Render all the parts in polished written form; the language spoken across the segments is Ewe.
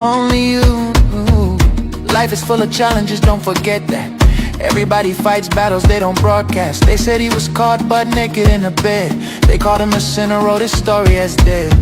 Only you knew. Life is full of challenges, don't forget that. Everybody fights battles they don't broadcast. They said he was caught butt naked in a bed. They called him a sinner, wrote his story as dead.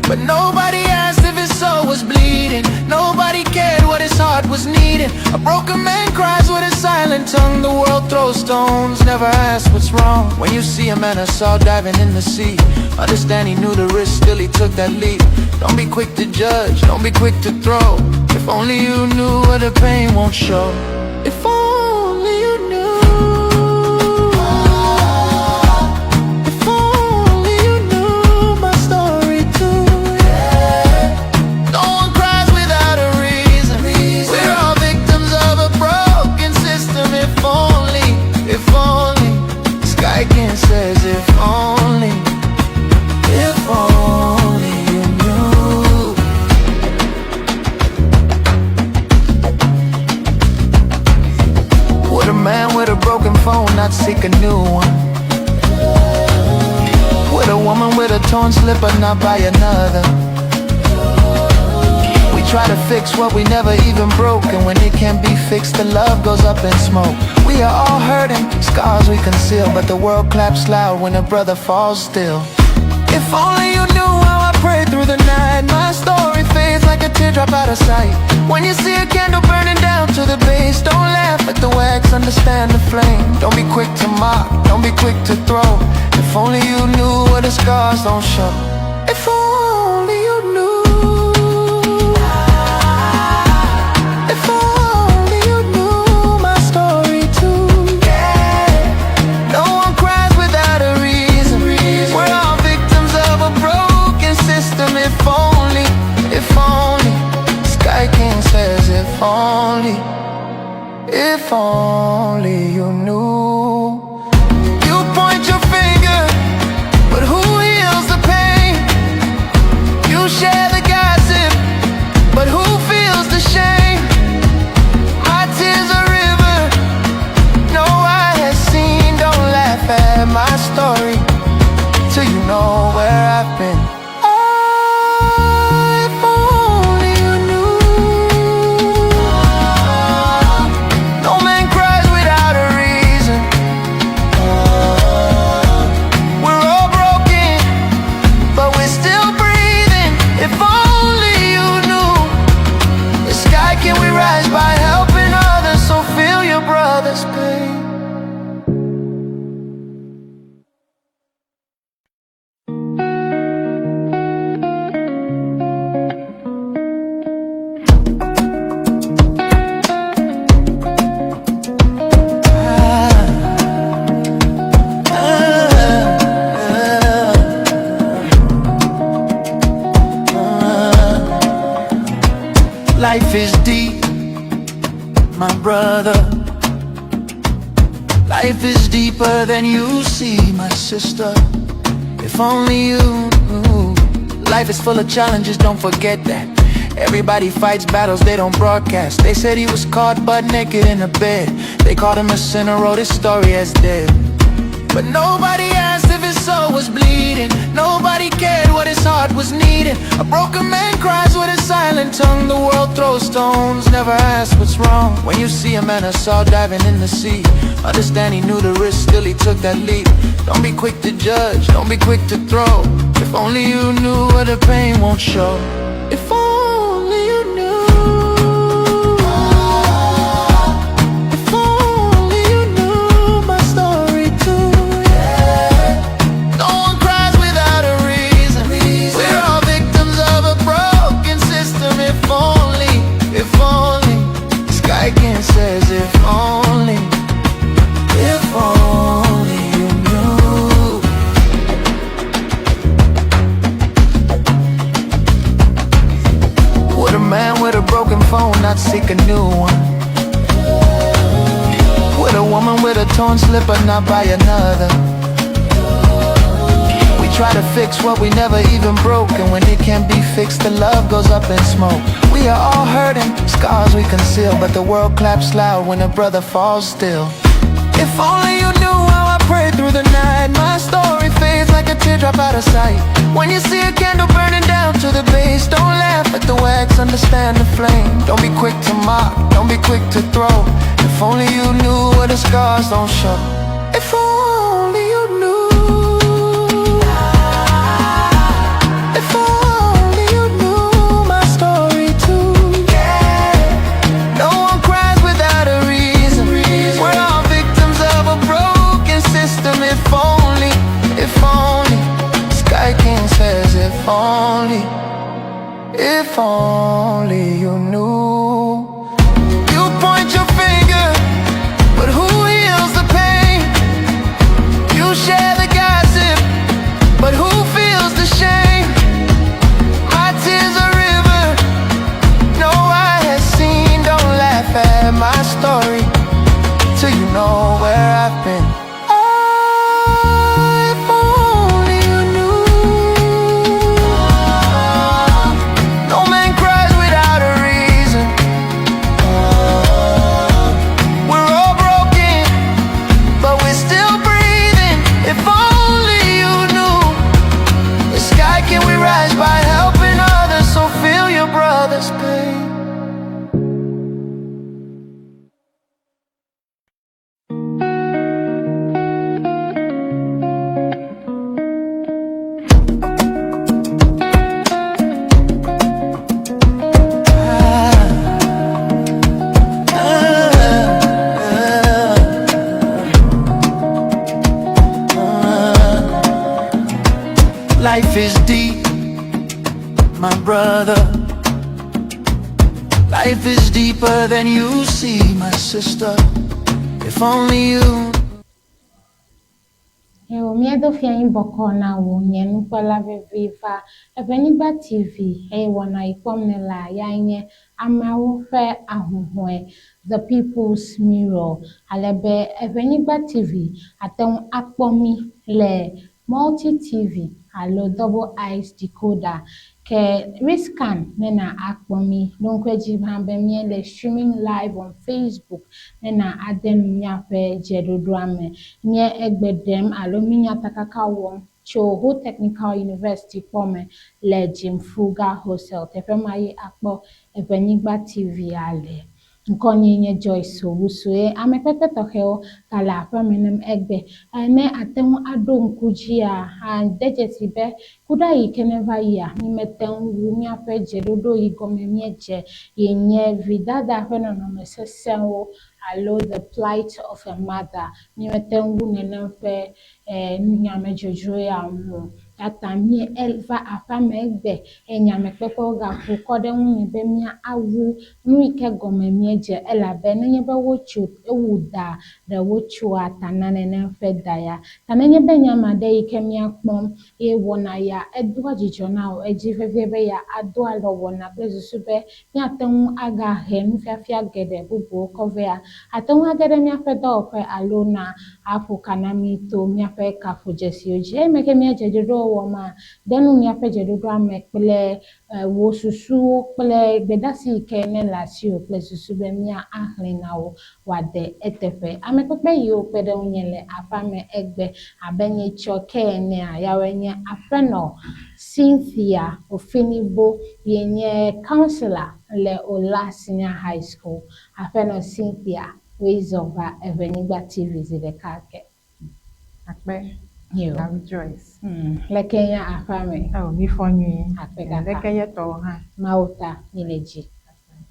But nobody asked if his soul was bleeding. Nobody cared what his heart was needing. A broken man cries with a silent tongue. The world throws stones, never asks what's wrong. When you see a man I saw diving in the sea, understand he knew the risk, still he took that leap. Don't be quick to judge, don't be quick to throw. If only you knew what the pain won't show. If only you knew. If only you knew my story too. Yeah. No one cries without a reason. We're all victims of a broken system. If only, Sky King says, if only you knew. Would a man with a broken phone not seek a new one? Would a woman with a torn slipper not buy another? We try to fix what we never even broke, and when it can't be fixed, the love goes up in smoke. We are all hurting, scars we conceal, but the world claps loud when a brother falls still. If only you knew how I prayed through the night. My story fades like a teardrop out of sight. When you see a candle burning down to the base, don't laugh at the wax, understand the flame. Don't be quick to mock, don't be quick to throw. If only you knew what the scars don't show. If only you knew. If only you knew my story too. Yeah. No one cries without a reason. We're all victims of a broken system. If only, Sky King says, if only you knew. You point your finger, but who heals the pain? You share the gossip, but who feels the shame? My tears a river no eye has seen. Don't laugh at my story till you know where I've been. Oh, if only you knew. No man cries without a reason. We're all broken, but we're still breathing. If only you knew. The sky can we rise by helping others, so feel your brother's pain. Life is deep, my brother. Life is deeper than you see, my sister. If only you knew. Life is full of challenges, don't forget that. Everybody fights battles they don't broadcast. They said he was caught butt naked in a bed. They called him a sinner, wrote his story as dead. But nobody asked if his soul was bleeding. Nobody cared what his heart was needing. A broken man cries with a silent tongue. The world throws stones, never asks what's wrong. When you see a man I saw diving in the sea, understand he knew the risk, still he took that leap. Don't be quick to judge, don't be quick to throw. If only you knew what the pain won't show. If only you knew. If only you knew my story too. Yeah. No one cries without a reason. We're all victims of a broken system. If only, Sky King says, if only you knew. Would a man with a broken phone not seek a new one? Would a woman with a torn slipper not buy another? We try to fix what we never even broke, and when it can't be fixed, the love goes up in smoke. We are all hurting, scars we conceal, but the world claps loud when a brother falls still. If only you knew how I prayed through the night. My story fades like a teardrop out of sight. When you see a candle burning down to the base, don't laugh at the wax, understand the flame. Don't be quick to mock, don't be quick to throw. If only you knew what the scars don't show. If only you knew. If only you knew my story too. No one cries without a reason. We're all victims of a broken system. If only, if only. Sky King says, if only, if only you knew. You point your finger, but who heals the pain? You share the gossip, but who feels the shame? My tears are river no eye has seen. Don't laugh at my story till you know where I've been. Ah, if only you knew. No man cries without a reason. We're all broken, but we're still breathing. If only you knew. The sky can we rise by helping others, so feel your brother's pain. Life is deep, my brother. Life is deeper than you see, my sister. If only you Ewɔ míedo fia anyi bɔkɔɔ na wò, nye nukpɔla vevi va Eʋenyigba TV eye wɔna yi kpɔm nèlea yae nye ameawo ƒe ahuhɔ̃e, The People's Mirror. Ale be Eʋenyigba TV ate ŋu akpɔ mí le Multi TV alo Double Eyes Decoder ke Rescan ne na akpɔ mí. Ɖo ŋku edzi hã be míele streaming live on Facebook ne na ade nu míaƒe dzeɖoɖoa me. Nye egbe ɖem alo mí nyatakaka wɔm tso Ho Technical University kpɔ me le Jimfuga Hostel. Teƒe ma ye akpɔ Eʋenyigba TV-a le. Ŋkɔnyee nye Joyce Owusu eye amekpekpe tɔxɛwo gale aƒeme nem egbe. Ne àte ŋu aɖo ŋku dzia, de dzesi be kuɖa yi ke neva yia, mímete ŋu wu míaƒe dzeɖoɖo yi gɔme míedze ye nye vidada ƒe nɔnɔme sesẽwo alo the plight of a mother. Mímete ŋu wu nenem ƒe nyamedzodzro ya ŋu o. Eya ta mí eva aƒea me egbe eye nyamekpekpewo gaƒo kɔ ɖe ŋunye be míawu nu yi ke gɔme míedze elabe nenye be wotso ewu da ɖe wotsoa ta na nenem ƒe da ya. Ta nenye be nye ame aɖe yi ke míakpɔm ye wɔna ya edoa dzidzɔ na wò edzi vevie be yeado alɔ wɔna kple susu be míate ŋu agahe nufiafia geɖe bubuwo kɔ vɛa, ate ŋu age ɖe míaƒe dɔwɔƒe alo na aƒo ka na mí to míaƒe kaƒodzesiwo dzi. Eyime ke míedze dzeɖoɖowo wɔmaa, de nu míaƒe dzeɖoɖoa me kple wò susuwo kple gbedasi yi ke nele asiwò kple susu be míaxlẽe na wò wòade eteƒe. Amekpekpe yiwo kpe ɖe ŋunye le aƒea me egbe abe nyitsɔ ke enea, yawoe nye Aƒenɔ Cynthia Ofinibo ye nye councilor le Ola Senior High School. Aƒenɔ Cynthia, wòe zɔ va Eʋenyigba TV zi ɖeka ke. Akpe. Yo. Na Rejoice. Leke nye aƒea me? Oh, mi fɔ nyuie. Akpe kaka. Leke nye tɔwo hã? Mawu ta mi le dzi.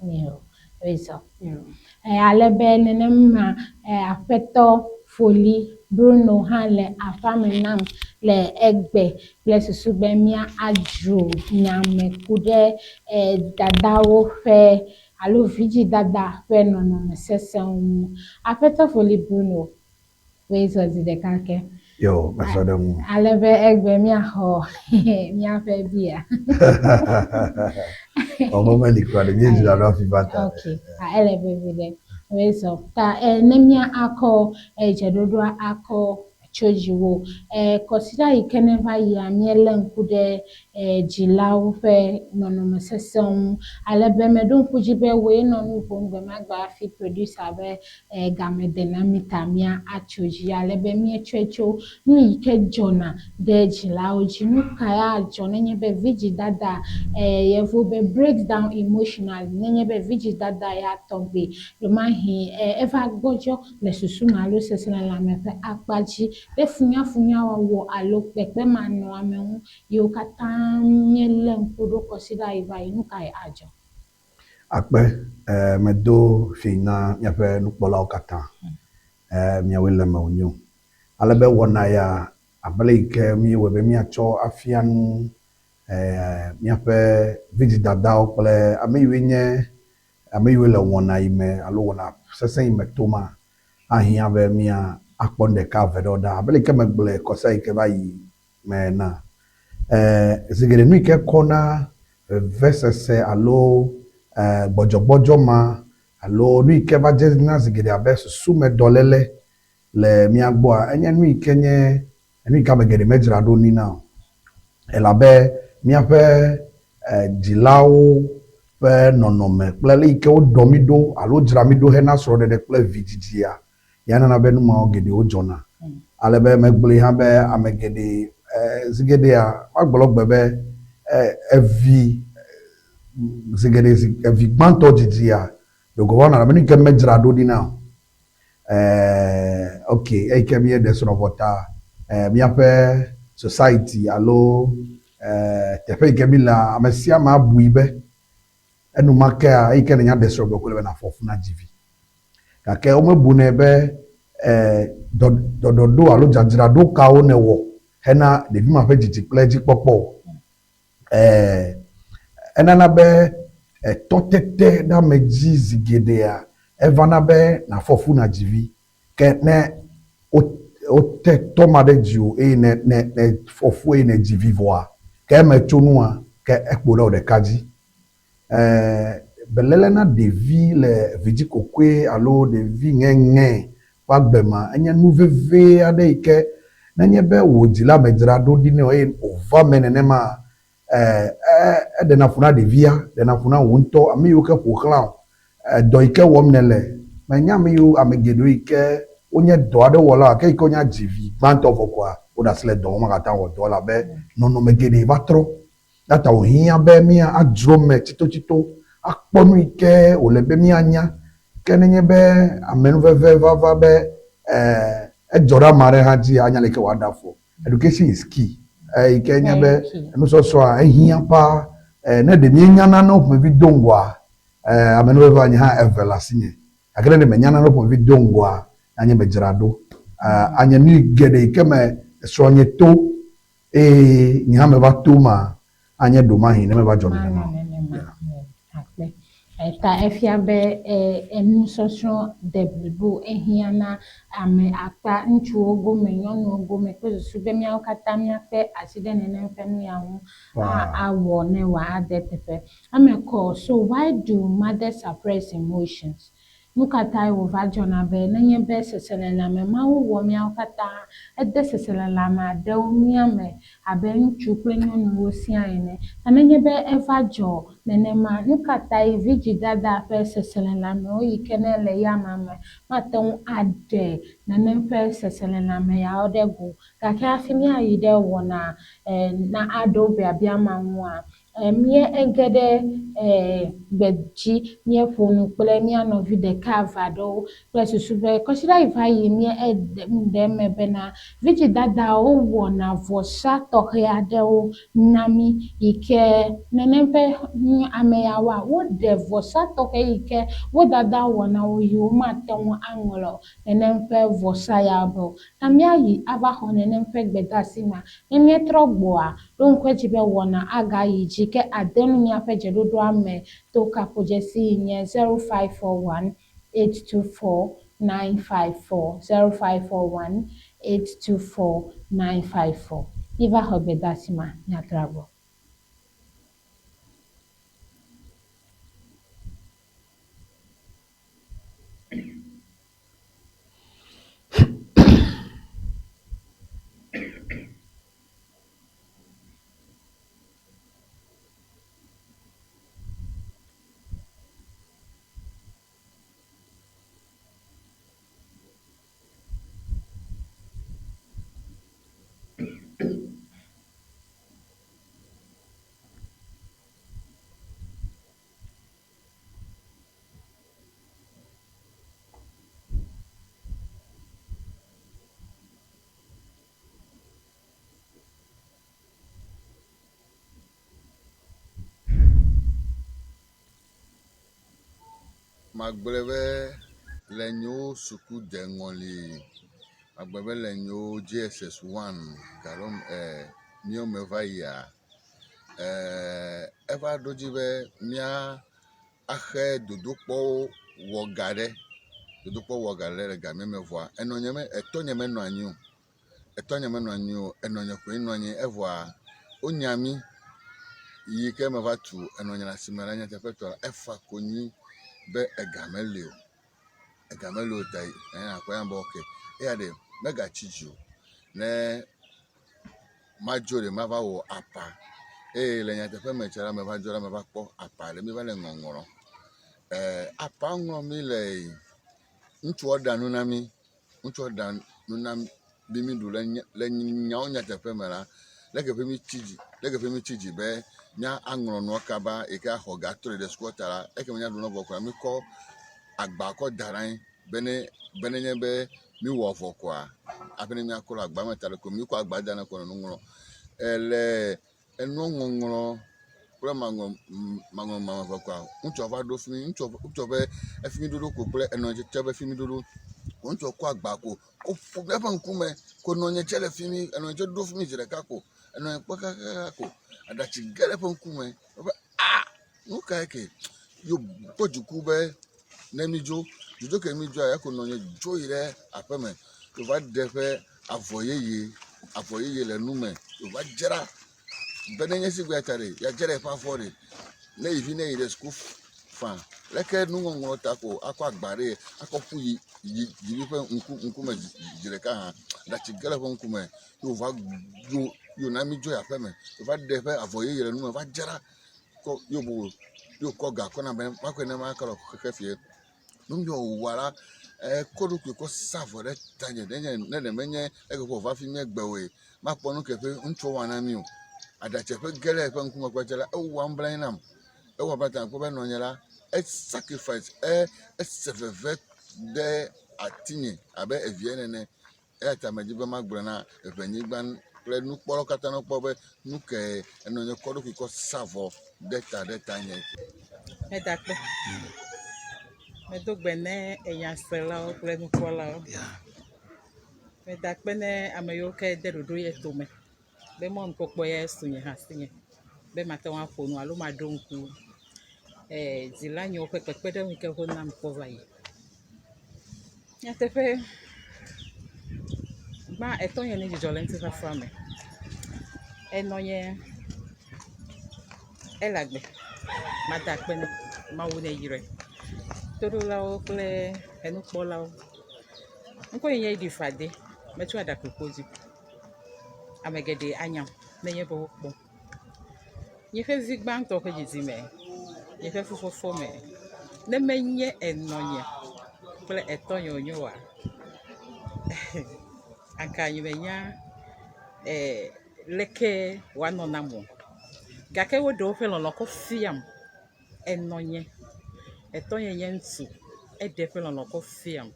Yo. Wòe zɔ. Yo. Ale be nenema aƒetɔ Foli Bruno hã le aƒea me nam le egbe kple susu be míadzro nya me ku ɖe dadawo ƒe alo vidzidada ƒe nɔnɔme sesẽwo ŋu. Aƒetɔ Foli Bruno, wòe zɔ zi ɖeka ke. Yo, mesɔ ɖe ŋu. Ale be egbe míaxɔ míaƒe bia. Ɔmɔ meli kura ɖe míedzra ɖo hafi va ta. Ok, ele vevi ɖe. Wòe zɔ. Ta ne mía akɔ dzeɖoɖoa akɔ tso dziwò. Kɔsiɖa yi ke neva yia, míelé ŋku ɖe dzilawo ƒe nɔnɔme sesẽwo ŋu. Ale be meɖo ŋku dzi be wòe nɔ nu ƒom gbemagbe hafi producer be game de na mí ta mía atso dzi ale be míetsɔe tso nu yi ke dzɔna ɖe dzilawo dzi. Nu kae adzɔ nenye be vidzidada yevuwo be breaks down emotionally nenye be vidzidada ya tɔgbi ɖemahi eva gbɔdzɔ le susu me alo seselelãme ƒe akpa dzi ɖe funyafunyawɔwɔ alo kpekpemanɔameŋu yiwo katã míelé ŋku ɖo kɔsiɖa yi va yi. Nu kae adzɔ? Akpe, medo fi na míaƒe nukpɔlawo katã. Miawoe le eme wònyo. Ale be wɔna ya abe ale yi ke míewɔe be míatsɔ afia nu míaƒe vidzidadawo kple ame yiwoe nye ame yiwoe le wɔna yi me alo wɔna sesẽ yi me toma, ahiã be mía akpɔ nu ɖeka eve ɖewo ɖa. Abe ale yi ke megblɔe kɔsia yi ke va yi me enea, zi geɖe nu yi ke kɔna vevesese alo gbɔdzɔgbɔdzɔ ma alo nu yi ke va dzena zi geɖe abe susumedɔléle le mía gbɔa, enye nu yi ke nye enu yi ke ame geɖe medzra ɖo nui na o. Elabe míaƒe dzilawo ƒe nɔnɔme kple ale yi ke woɖɔ mí ɖo alo dzra mí ɖo hena srɔ̃ɖeɖe kple vidzidzia, ya nana be nu mawo geɖewo dzɔna. Ale be megblɔe hã be ame geɖe zi geɖea woagblɔ gbe be evi zi geɖe zi evi gbãtɔ dzidzia ɖeko va nɔna abe nu yi ke medzra ɖo ɖi na o. Ok eyi ke míeɖe srɔ̃ vɔ ta míaƒe society alo teƒe yi ke mílea ame sia ame abui be enumakea eyi ke nènya ɖe srɔ̃ gbɔ koe le be nàfɔ fu na dzi vi. Gake womebunɛ be ɖɔɖɔɖo alo dzadzraɖo kawo nèwɔ hena ɖevi ma ƒe dzidzi kple edzikpɔkpɔ o. Enana be etɔtete ɖe ame dzi zi geɖea, evana be nàfɔ fu nàdzi vi. Ke ne wote tɔ ma ɖe dziwò eye nèfɔ fu eye nèdzi vi vɔa, ke emetsonua, ke ekpo ɖe wò ɖeka dzi. Beléle na ɖevi le vidzikokoe alo ɖevi ŋeŋe ƒe agbe mea, enye nu veve aɖe yi ke nenye be wò dzila medzra ɖo ɖi nɛ o eye wòva eme nenema, eɖena fu na ɖevia, ɖena fu na wò ŋutɔ, ame yiwo ke ƒo xlã wò, dɔ yi ke wɔm nèle. Menya ame yiwo, ame geɖewo yi ke wonye dɔ aɖe wɔlawo gake eyi ke wonya dzi vi gbãtɔ vɔ koa, woɖe asi le dɔ ŋu womagate ŋu awɔ dɔ o elabe nɔnɔme geɖe va trɔ. Eya ta wòhiã be míadzro eme tsitotsito akpɔ nu yi ke wòle be míanya. Ke nenye be amenuveve va va be edzɔ ɖe ame aɖe hã dzi, anya leke wòaɖe afɔ. Education is key. Eyi ke nye be nusɔsrɔ̃a ehiã paa. Ne ɖe míenya nanewo ƒomevi do ŋgɔa, amenuvevea nye hã eve le asinye. Gake ne ɖe menya nanewo ƒomevi do ŋgɔa, anye medzra ɖo. Anye nu geɖe yi ke me srɔ̃nye to Eye nye hã meva to ma, anye ɖomahi ne meva dzɔ nenema o. Nenema, akpe. Eta efia be enusɔsrɔ̃ deblibo ehiã na ame akpa, ŋutsuwo gome, nyɔnuwo gome kple susu be míawo katã míakpe asi ɖe nenem ƒe nu ya ŋu awɔ ne wòade eteƒe. Eme kɔ, so why do mothers suppress emotions? Nu ka tae wòva dzɔna be nenye be seselelãme Mawu wɔ míawo katã, ede seselelãme aɖewo mía me abe ŋutsu kple nyɔnuwo siaa ene? Ta nenye be eva dzɔ nenema, nu ka tae vidzidada ƒe seselelãmewo yi ke ne le eyama me mate ŋu aɖe nenem ƒe seselelãme yawo ɖe go o? Gake hafi míayi ɖe wɔna na aɖo biabia ma ŋua, Míege ɖe gbedzi, míeƒo nu kple mía nɔvi ɖeka eve aɖewo kple susu be kɔsiɖa yi va yi míeɖe eme bena vidzidadawo wɔna vɔsa tɔxɛ aɖewo na mí yi ke nenem ƒe ame yawoa, woɖe vɔsa tɔxɛ yi ke wo dada wɔ na wo yi womate ŋu aŋlɔ nenem ƒe vɔsa ya be o. Ta míayi ava xɔ nenem ƒe gbedeasi ma. Ne míetrɔ gbɔa, ɖo ŋku edzi be wɔna agayi dzi ke ade nu míaƒe dzeɖoɖoa me to kaƒodzesi yi nye 0541 824 954, 0541 824 954. Míva xɔ gbedeasi ma, míatrɔ agbɔ. Magblɔe be le nyewo sukudeŋɔli, magblɔe be le nyewo JSS 1 galo míawo me va yia, eva ɖo dzi be mía axe dodokpɔwo wɔ ga ɖe, dodokpɔ wɔ ga ɖe le gamea me vɔa enɔnye me etɔnye menɔ anyi o. Etɔnye menɔ anyi o, enɔnye koe nɔ anyi evɔa wonya mí yi ke meva tu enɔnye le asime la nyateƒetɔa efa konyi be ega meli o. Ega meli o ta nakpɔ be ok eya ɖe megatsi dzi o ne madzo ɖe mava wɔ aʋa eye le nyateƒe me tsa la meva dzo la meva kpɔ aʋa ɖe mi va le ŋɔŋlɔm. Aʋa ŋlɔm mi le ŋutsua ɖa nu na mi. Ŋutsua ɖa nu na mí míɖu le le nyawo nyateƒe me la, leke ƒe mitsi dzi leke ƒe mitsi dzi be mía aŋlɔ nua kaba yi ke axɔ ga atrɔe ɖe sukua ta la, ekema míaɖu nua vɔ koa míkɔ agba kɔ da ɖe anyi be ne be nenye be míwɔ vɔ koa hafi ne míakɔ le agba me ta ɖe ko míkɔ agba da ɖe ko nɔ nu ŋlɔm. Ele enua ŋɔŋlɔ kple maŋlɔ maŋlɔmaŋlɔ vɔ koa ŋutsua va ɖo fi mi ŋutsua ŋutsua ƒe efi mi ɖoɖo ko kple enɔ tsɛ ƒe fi mi ɖoɖo. Ŋutsua kɔ agba ko kɔ ƒo eƒe ŋkume ko nɔnye tsɛ le fi mi enɔnye tsɛ ɖo fi mi zi ɖeka ko enɔnye kpɔ xaxaxa ko aɖatsi ge ɖe eƒe ŋkume ebe a nu kae ke ye wòkpɔ dziku be ne mídzo. Dzodzo ke mídzoa eko nɔnye dzo yi ɖe aƒeme ye wòva ɖe eƒe avɔ yeye avɔ yeye le nu me ye wòva dzra be nenye sigbe ta ɖe yeadzra yeƒe avɔ ɖe ne yi vi ne yi ɖe suku faa. Leke nuŋɔŋlɔ ta ko akɔ agba ɖe akɔ ƒu yi yi yi ƒe ŋku ŋkume zi ɖeka hã aɖatsi ge ɖe eƒe ŋkume ye wòva dzo ye wòna mídzo yi aƒeme ye wòva ɖe eƒe avɔ yeye le nu me va dzra kɔ ye wòbu ye wòkɔ ga kɔ na be makɔe ne makɔ le xexe fie. Nu yi wòwɔ la, ekɔ eɖokui kɔ sa avɔ ɖe tanye ne ne ɖe menye egeƒe wòva fi míegbe oe, makpɔ nu ke ƒe ŋutsuwo wɔna na mí o. Aɖatsi ƒe ge ɖe eƒe ŋkume kpɔ la, ewɔa nublanui nam. Ewɔ abe ta kpɔ be nɔnye la, e sacrifice, e ese veve ɖe atinye abe evia nene. Eya ta medi be magblɔe na eŋenyigba kple nukpɔlawo katã ne wokpɔ be nu kae enɔnye kɔ eɖokui kɔ sa vɔ ɖe ta ɖe tanye. Meda akpe. Medo gbe ne enyaselawo kple nukpɔlawo. Meda akpe ne ame yiwo ke de ɖoɖo ye tome be mɔnukpɔkpɔ ya su nye hã asinye be mate ŋu aƒo nu alo maɖo ŋku dzilanyewo ƒe kpekpeɖeŋu yi ke wonam kpɔ va yi. Nyateƒe, gbã etɔnye nye dzidzɔ le ŋutifafa me. Enɔnye ele agbe, mada akpe nɛ, Mawu neyrae. Toɖolawo kple enukpɔlawo, ŋkɔnye nye Edith Ade, metso Aɖakpokpodzi. Ame geɖe anyam nenye be wokpɔm. Nye ƒe vi gbãtɔ ƒe dzidzime, nye ƒe fufɔfɔ me, ne menye enɔnye kple etɔnye wònye oa, anka nyemenya leke wòanɔ nam o. Gake woɖe woƒe lɔlɔ̃ kɔ fiam. Enɔnye, etɔnye nye ŋutsu, eɖe eƒe lɔlɔ̃ kɔ fiam.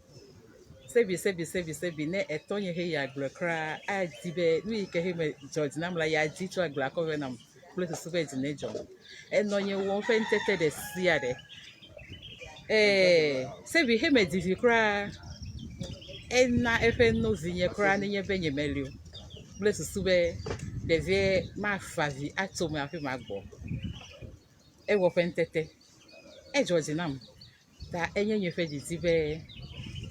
Sebi sebi sebi sebi ne etɔnye he yi agble kura adi be nu yi ke he me dzɔ dzi nam la yeadi tso agblea kɔ vɛ nam kple susu be dzi nedzɔm. Enɔnye wɔ eƒe ŋutete ɖe sia ɖe. Ee sebi he medzi vi kura ena eƒe no vinye kura nenye be nyemeli o kple susu be ɖevia mafa avi atso eme hafi magbɔ. Ewɔ eƒe ŋutete. Edzɔ dzi nam ta enye nye ƒe didi be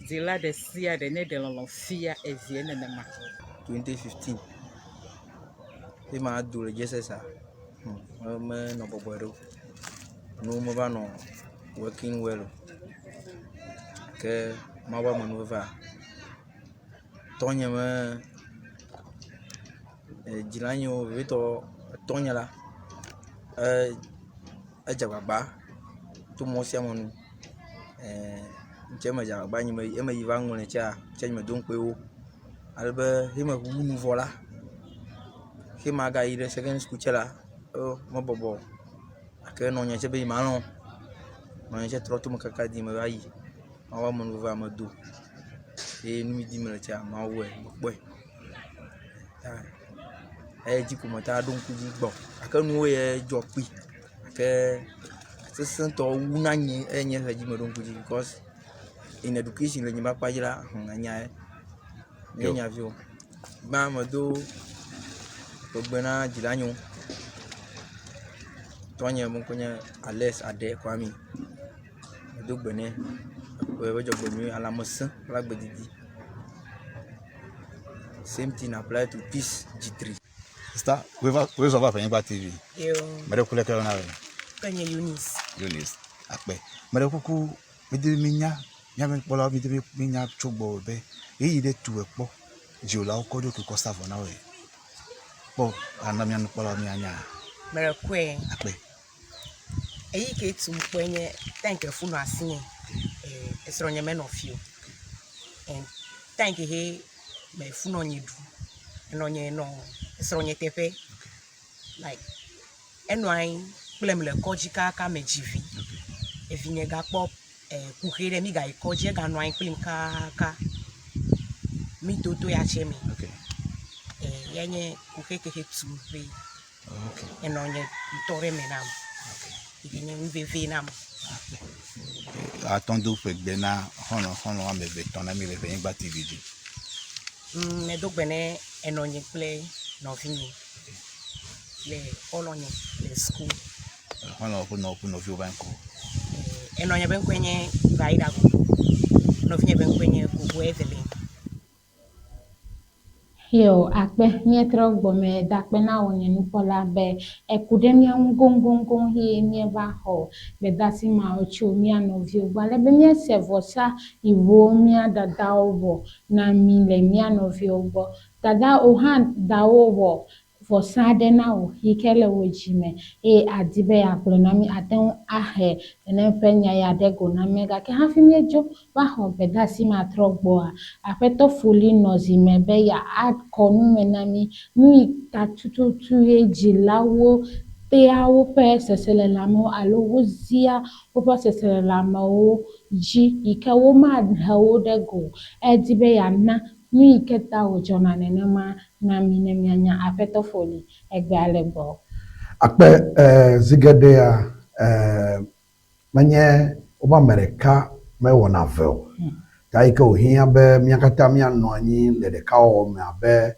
dzila ɖe sia ɖe neɖe lɔlɔ̃ fia evia nenema. 2015 ye ma do le JSS a, menɔ bɔbɔe ɖe o. Nuwo meva nɔ working well o. Ke Mawu ƒe amenuvevea, tɔnye me dzilanyewo vevitɔ tɔnye la, edze agbagba to mɔ sia mɔ nu. Ŋtsɛ medze agbagba nye me eme yi va ŋlɔe tsɛa, tsɛ nye medo ŋukpe wo. Ale be xe meʋuʋu nu vɔ la, xe magayi ɖe secondary school tsɛ la, mebɔbɔ o gake nɔnye tsɛ be yi malɔ̃. Nɔnye tsɛ trɔ tome kaka di meva yi. Mawu ƒe amenuvevea medo eye nu yi dim mele tsɛa Mawu wɔe mekpɔe. Ta eya dzi ko mete ŋu aɖo ŋku edzi gbɔ gake nuwo ya dzɔ kpui gake. Sesẽtɔ wu na nye eye nye he dzi meɖo ŋku dzi because in education le nye be akpa dzi la, hum enyae. Nye nya viwo. Gbã medo gbegbe na dzilanyewo. Tɔnye be ŋkɔe nye Alex Ade Kwami. Medo gbe nɛ be dzɔgbenyui, lãmesẽ kple agbedidi. Same thing apply to Peace G3. Sista, wozɔ va Ƒenyigba TV. Yo. Meɖe kuku leke yɔna wòe? Ŋkɔe nye Eunice. Eunice, akpe. Meɖe kuku mede be mínya, míaƒe nukpɔlawo mede be mínya tso gbɔwò be ɣeyiɣi ɖe tu ekpɔ dziwòlawo kɔ ɖokui kɔ sa vɔ na wòe. Kpɔ ana mía nukpɔlawo míanya. Meɖe kue. Akpe. Eyi ke tum kpɔe nye time ke fu nɔ asinye. Esrɔ̃nye menɔ fi o. Time ke he me fu nɔ nye ɖu. Enɔnye nɔ esrɔ̃nye teƒe. Like enɔ anyi kplem le kɔdzi kaka medzi vi. Evinye gakpɔ kuxi ɖe mi gayi kɔdzi eganɔ anyi kplim kaka mi toto ya tse me. Ya nye kuxi ke he tum ƒe. Enɔnye tɔ ɖe me nam. Yi ke nye nu veve nam. Atɔ do ƒe gbe na xɔlɔ̃ xɔlɔ̃ woame eve tɔ̃ na mi le Ʋenyigba TV dzi. Medo gbe ne enɔnye kple nɔvinye le xɔlɔ̃nye le suku. Xɔlɔ̃ ƒe nɔ ƒe nɔviwo ƒe ŋkɔ. Enɔnye ƒe ŋkɔe nye Vaida Gogo. Nɔvinye ƒe ŋkɔe nye Gogo Evelyn. Yo, akpe míetrɔ gbɔme da akpe na wò nye nukpɔla be èku ɖe mía ŋu goŋgoŋgoŋ eye míeva xɔ gbedasi mawo tso mía nɔviwo gbɔ ale be míese vɔsa yiwo mía dadawo wɔ na mí le mía nɔviwo gbɔ. Dada, wò hã dawò wɔ vɔsa aɖe na wò yi ke le wò dzi me eye àdi be yeagblɔe na mí. Àte ŋu ahe nenem ƒe nya ya ɖe go na mí. Gake hafi míedzo va xɔ gbedeasi ma trɔ gbɔa, Aƒetɔ Foli nɔ zi me be yeakɔ nu me na mí nu yi ta tututue dzilawo tea woƒe seselelãmewo alo wozia woƒe seselelãmewo dzi yi ke womahe wo ɖe go o. Edi be yeana Nu yi ke ta wòdzɔna nenema na mí ne míanya Aƒetɔ Foli egbea le gbɔ. Akpe e zi geɖea e menye wobe ame ɖeka mewɔna ve o. Ta yi ke wòhiã be mía katã míanɔ anyi le ɖekawɔwɔ me abe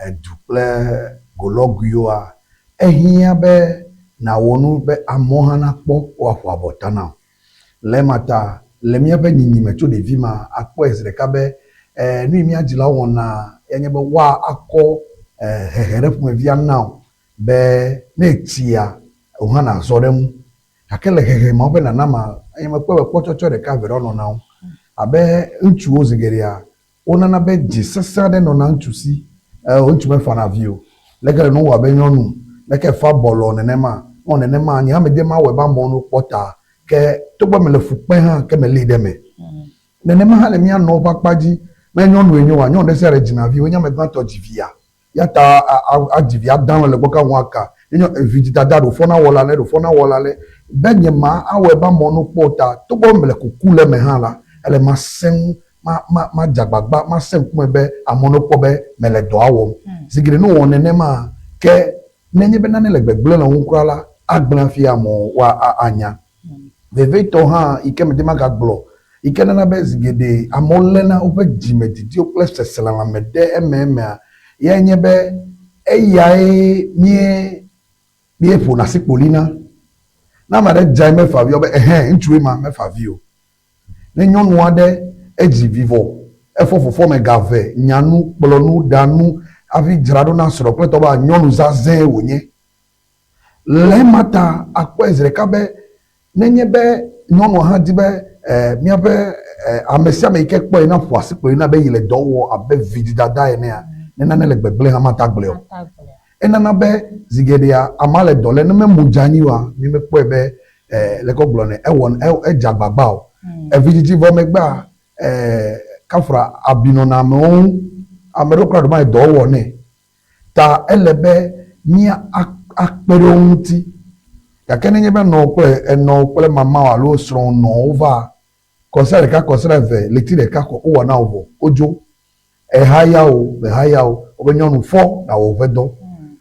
edu kple golɔguiwoa, ehiã be nàwɔ nu be amewo hã nakpɔ woaƒo abɔta na wò. Le ema ta, le míaƒe nyinyime tso ɖevimea, àkpɔe zi ɖeka be nu yi mía dzilawo wɔna ye nye be woakɔ hehe ɖe ƒomevi ana wò be ne ètsia, wò hã nàzɔ ɖe eŋu. Gake le hehe mawo ƒe nana mea, nye mekpɔe be kpɔtsɔtsɔ ɖeka eve ɖewo nɔna wo. Abe ŋutsuwo zi geɖea, Wonana be dzi sesẽ aɖe nɔna ŋutsu si. Eo, ŋutsu mefana avi o. Leke le nu wɔ abe nyɔnu, leke efa bɔlɔ nenema. Nɔ nenema, nye hã mede mawɔe be amewo no kpɔ ta. Ke togbɔ mele fu kpem hã, ke melée ɖe eme. Nenema hã le mía nɔwo ƒe akpa dzi. Ne nyɔnue nye oa, nyɔnu ɖe sia ɖe dzina vi. Wònye ame gbãtɔ dzi via. Ya ta adzi vi adã le gbɔ ka ŋu aka. Ne nyɔ, vidzidada ɖo fɔ na wɔla le, ɖo fɔ na wɔla le. Be nye ma awɔe be amewo no kpɔ ta. Togbɔ mele kuku le eme hã la, ele masẽ ŋu ma, ma, madze agbagba, masẽ ŋkume be amewo nekpɔ be mele dɔa wɔm. Zi geɖe ne wowɔ nenema, ke nenye be nane le gbegblẽ le wo ŋu kura la, agblẽ hafi amewo woa, a, anya. Vevitɔ hã yi ke medi magagblɔ, yi ke nana be zi geɖe amewo léna woƒe dzimedidiwo kple seselelãme ɖe ememea, yae nye be eyae mie, míeƒona asikpoli na. Ne ame aɖe dze anyi mefa avi o, wobe ehẽ, ŋutsue ma, mefa avi o. Ne nyɔnu aɖe edzi vi vɔ, efɔ fofoa me ga ve, nya nu, kplɔ nu, ɖa nu hafi dzra ɖo na srɔ̃ kple tɔ be nyɔnu zazɛ̃e wònye. Le ema ta akpɔe zi ɖeka be nenye be nyɔnua hã di be míaƒe ame sia ame yi ke kpɔe naƒo asikplɔe na be yi le dɔ wɔ abe vidzidada enea, ne nane le gbegblẽ hã mate agblɔe o. Enana be zi geɖea amea le dɔ lém, ne memu dze anyi oa, mímekpɔe be leke wogblɔnɛ, ewɔ edze agbagba o. Evidzidzi vɔ megbea, kafra abi nɔna amewo ŋu, ame ɖewo kura ɖewomayi dɔ wɔ nɛ. Ta ele be mía akpe ɖe wo ŋuti. Gake nenye be nɔwò kple enɔwò kple mamawò alo srɔ̃wò nɔwò va kɔsiɖa ɖeka, kɔsiɖa eve, ɣleti ɖeka ko wowɔ na wò vɔ, wodzo. Ehaya wò, mehaya wò, wobe nyɔnu fɔ nàwɔ woƒe dɔ.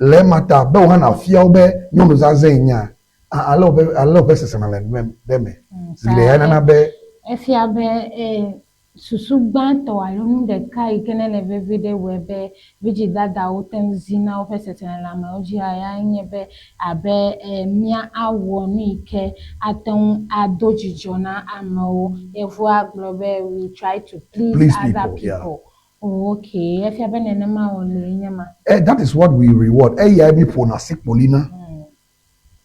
Le ema ta be wò hã nàfia wo be nyɔnu zazɛ̃e nyea, Ale woƒe ale woƒe seselãme ɖe eme. Zi ɖeka nana be. Efia be susu gbãtɔ alo nu ɖeka yi ke ne le vevi ɖe wɔe be vidzidadawo te ŋu zina woƒe seselelãmewo dzia yae nye be abe mía awɔ nu yi ke ate ŋu ado dzidzɔ na amewo. Yevu agblɔ be we try to please Please other people, yeah. people. Oh, okay. Efia be nenema wòle nye ma. That is what we reward. Eyae mi ƒona asikpoli na.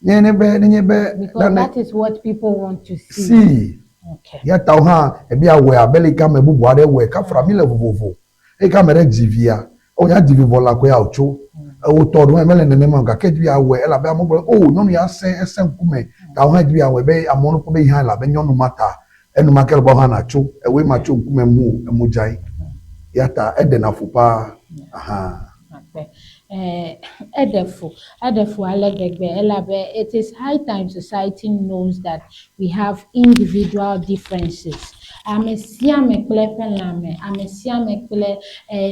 Nye ne be nenye be Because nane that is what people want to see. See. Okay. Ya ta wo hã ebi awɔe abe le yi ke ame bubu aɖe wɔe kafra mi le vovovo. Eyi ke ame ɖe dzi via, ewɔ nya dzi vi vɔ la koe awòtso. Ewo tɔ ɖewo hã mele nenema o gake edzi be yeawɔe elabe amewo gblɔ be o nyɔnu ya sẽ esẽ ŋkume ta wo hã edzi be yeawɔe be amewo nekpɔ be yi hã le abe nyɔnu ma ta enumake le gbɔ hã natso ewoe matso ŋkume mu o emu dzae. Ya ta eɖena fu paa. Ahan. Akpe. Eɖe fu, eɖe fu ale gbegbe elabe it is high time society knows that we have individual differences. Ame sia ame kple eƒe lãme, ame sia ame kple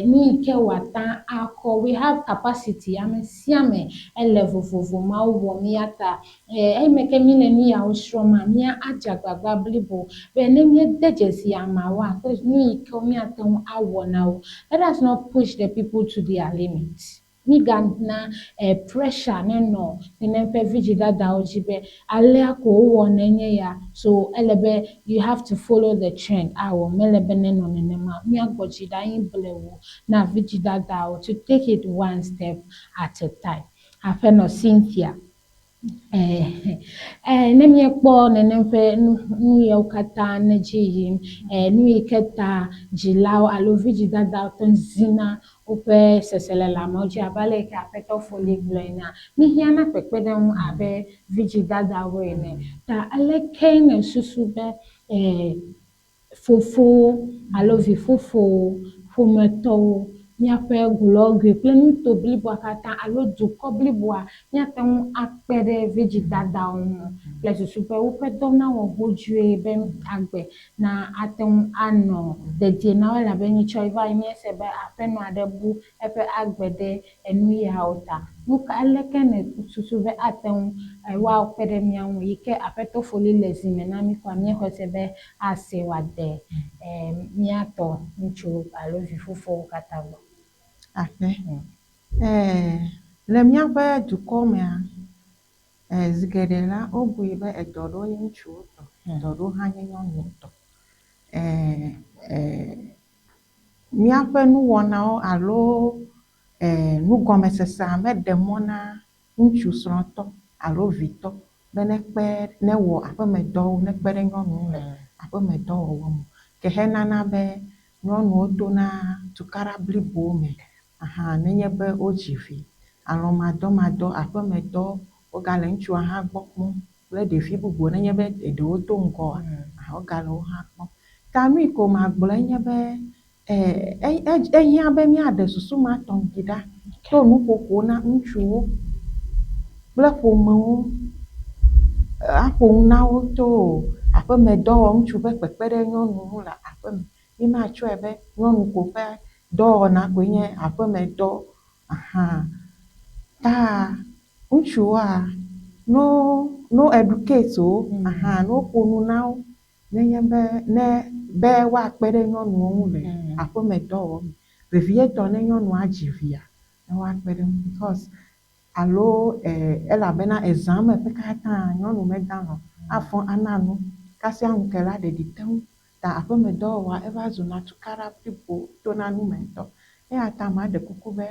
nu yi ke wòate akɔ. We have capacity. Ame sia ame ele vovovo Mawu wɔ mía ta. Eyime ke míle nu yawo srɔ̃ma, mía adze agbagba blibo be ne míede dzesi ameawoa kple nu yi ke míate ŋu awɔ na wo. Let us not push the people to their limit. Mígana pressure nenɔ nenem ƒe vidzidadawo dzi be alea ko wowɔnɛ nye ya so ele be you have to follow the trend. Awɔ mele be nenɔ nenema. Míagbɔ dzi ɖe anyi blewu na vidzidadawo to take it one step at a time. Aƒenɔ Cynthia, Ne míekpɔ nenem ƒe nu nu yawo katã ne dzi yim, nu yi ke ta dzilawo alo vidzidadawo te ŋu zina woƒe seselelãmewo dzi abe ale yi ke Aƒetɔ Foli gblɔe enea, míehiã na kpekpeɖeŋu abe vidzidadawo ene. Ta aleke nèsusu be fofowo alo vifofowo, ƒometɔwo, míaƒe golɔgoe kple nuto bliboa katã alo dukɔ bliboa míate ŋu akpe ɖe vidzidadawo ŋu kple susu be woƒe dɔ nawɔ godzoe be agbe na ate ŋu anɔ dedie na wo elabe nyitsɔ va yi míese be aƒenɔ aɖe bu eƒe agbe ɖe enu yawo ta. Nu ka aleke nèsusu be ate ŋu woakpe ɖe mía ŋu yi ke Aƒetɔ Foli le zime na mí kɔa míexɔe se be ase wòade mía tɔ ŋutsu alo vifofowo katã gbɔ? Akpe. Le míaƒe dukɔ mea, zi geɖe la, wobui be edɔ ɖewo nye ŋutsuwo tɔ, dɔ ɖewo hã nye nyɔnuwo tɔ. Míaƒe nuwɔnawo alo nugɔmesesea meɖe mɔ na ŋutsu srɔ̃tɔ alo vitɔ be nekpe newɔ aƒemedɔwo nekpe ɖe nyɔnu ŋu le aƒemedɔwɔwɔ me. Ke henana be nyɔnuwo tona tukaɖa blibowo me aha nenye be wodzi vi. Alɔ̃madɔmadɔ, aƒemedɔ, wogale ŋutsua hã gbɔ kpɔm kple ɖevi bubuwo nenye be eɖewo do ŋgɔa, wogale wo hã kpɔm. Ta nu yi ko magblɔe nye be ehiã be míaɖe susu ma tɔŋgbi ɖa to nuƒoƒo na ŋutsuwo kple ƒomewo aƒo nu na wo to aƒemedɔwɔ ŋutsu ƒe kpekpe ɖe nyɔnu ŋu le aƒeme. Mímatsɔe be nyɔnu ko ƒe dɔwɔna koe nye aƒemedɔ aha. Ta ŋutsuwoa, no no educate wo aha ne woƒo nu na wo nenye be ne be woakpe ɖe nyɔnuwo ŋu le aƒemedɔwɔwɔ me. Vevietɔ ne nyɔnua dzi via, ne woakpe ɖe eŋu because alo elabena ezã me ƒe katã nyɔnu meda alɔ̃ afɔ ana nu kasia ŋu ke la ɖeɖi te ŋu. Ta aƒemedɔwɔwɔa eva zuna tukaɖa blibo tona nu me ŋutɔ. Eya ta maɖe kuku be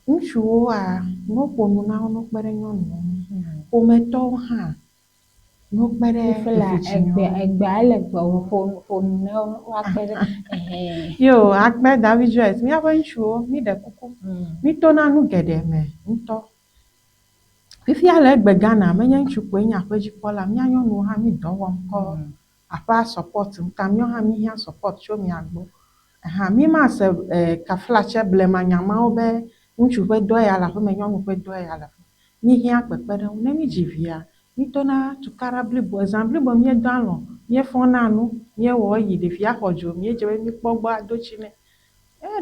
ŋutsuwoa, ne woƒo nu na wo ne wokpe ɖe nyɔnuwo ŋu. Ƒometɔwo hã ne wokpe ɖe Fifia evidzinyewo egbe ŋu. egbea ele gbɔwò ƒo ƒo nu ne woakpe ɖe ɛhɛn. Yo, akpe David Joyce, míaƒe ŋutsuwo míɖe kuku. Mítona nu geɖe me ŋutɔ. Fifia le egbe Ghana, menye ŋutsu koe nye aƒedzikpɔla, mía nyɔnuwo hã mí dɔ wɔm kɔ aƒea support ta míawo hã míhiã support tso mia gbɔ. Aha, mí mase kaflatse blema nya mawo be ŋutsu ƒe dɔ ya le aƒeme, nyɔnu ƒe dɔ ya le aƒeme. Míhiã kpekpeɖeŋu. Ne mídzi via, mítona tukaɖa blibo. Ezã blibo míedɔ alɔ̃, míefɔna nu, míewɔ eyi ɖevia xɔ dzo, míedze be míkpɔ gbɔ ado tsi nɛ.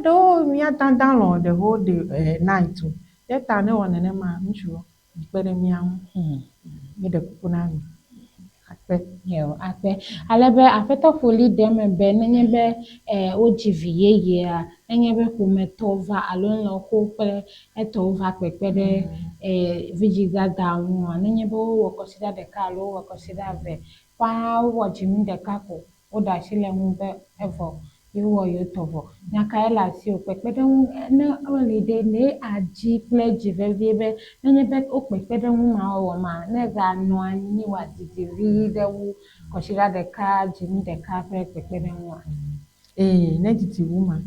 Ɖewo míadada alɔ̃ the whole day night o. Ye ta ne wɔ nenema ŋutsuwo Mikpe ɖe mía ŋu. Míeɖe kuku na mi. Akpe. Yo, akpe. Ale be Aƒetɔ Ƒoli ɖe eme be nenye be eh, wodzi vi yeyea, nenye be ƒometɔwo va alo lɔ̃xo kple etɔwo va kpekpe ɖe eh, vidzidada ŋua, nenye be wowɔ kɔsiɖa ɖeka alo wowɔ kɔsiɖa eve, ƒãa wowɔ dzinu ɖeka ko, woɖe asi le eŋu be evɔ, yewowɔ yewo tɔ vɔ. Nya kae le asiwò? Kpekpeɖeŋu ne woli ɖe, ɖe àdi kple dzi vevie be nenye be wo kpekpeɖeŋu ma wɔwɔ ma, ne eganɔ anyi wòadidi vi ɖe wu kɔsiɖa ɖeka, dzinu ɖeka ƒe kpekpeɖeŋua? Ee, ne didi wu ma,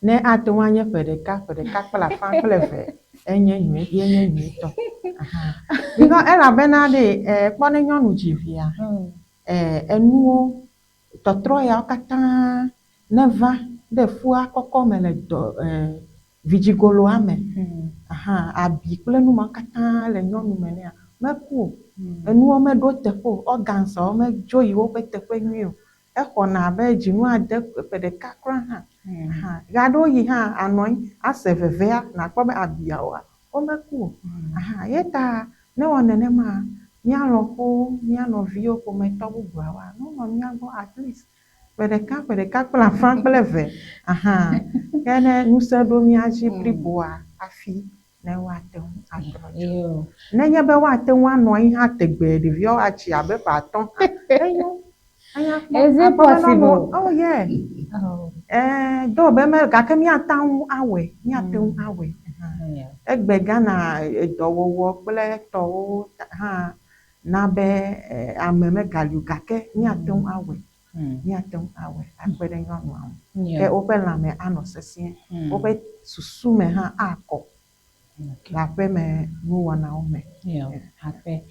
ne ate ŋu anye ƒe ɖeka, ƒe ɖeka kple afã kple eve, enye nyui, ye nye nyuitɔ. Aha. Because elabena ɖe, eh, kpɔ ne nyɔnu dzi via, eh, enuwo, tɔtrɔ yawo katã neva ɖe fua kɔkɔ me le dɔ, eh, vidzigoloa me. Aha, abi kple nu ma katã le nyɔnu me nea, meku o. Enuwo meɖo teƒe o, organs-awo medzo yi woƒe teƒe nyuie o. Exɔna abe dzinu ade, ƒe ɖeka kura hã. Aha, ɣeaɖewoɣi hã anɔ anyi ase vevea nakpɔ be abiawoa, womeku o. Aha, ye ta ne ewɔ nenema, mía lɔ̃xowo, mía nɔviwo, ƒometɔ bubuawoa, ne wonɔ mía gbɔ at least ƒe ɖeka, ƒe ɖeka kple afã kple eve. Aha, ke ne ŋusẽ ɖo mía dzi bliboa hafi ne woate ŋu atrɔ dzo. Yo. Nenye be woate ŋu anɔ anyi hã tegbee, ɖeviawo atsi abe ƒe atɔ̃ hã, enyo. Enya kpɔ. Is it Akpɔ be possible? nyɔnuwo, oh yeah. Oh. Eh, do be me, gake míate ŋu awɔe, míate ŋu awɔe. Aha. Yeah. Egbe Ghana edɔwɔwɔ kple tɔwo hã na be eh, ame megali o gake míate ŋu awɔe. Míate ŋu awɔe akpe ɖe nyɔnua ŋu. Yeah. Ke woƒe lãme anɔ sesĩe, woƒe susu me hã akɔ le aƒeme nuwɔnawo me. Yo, akpe.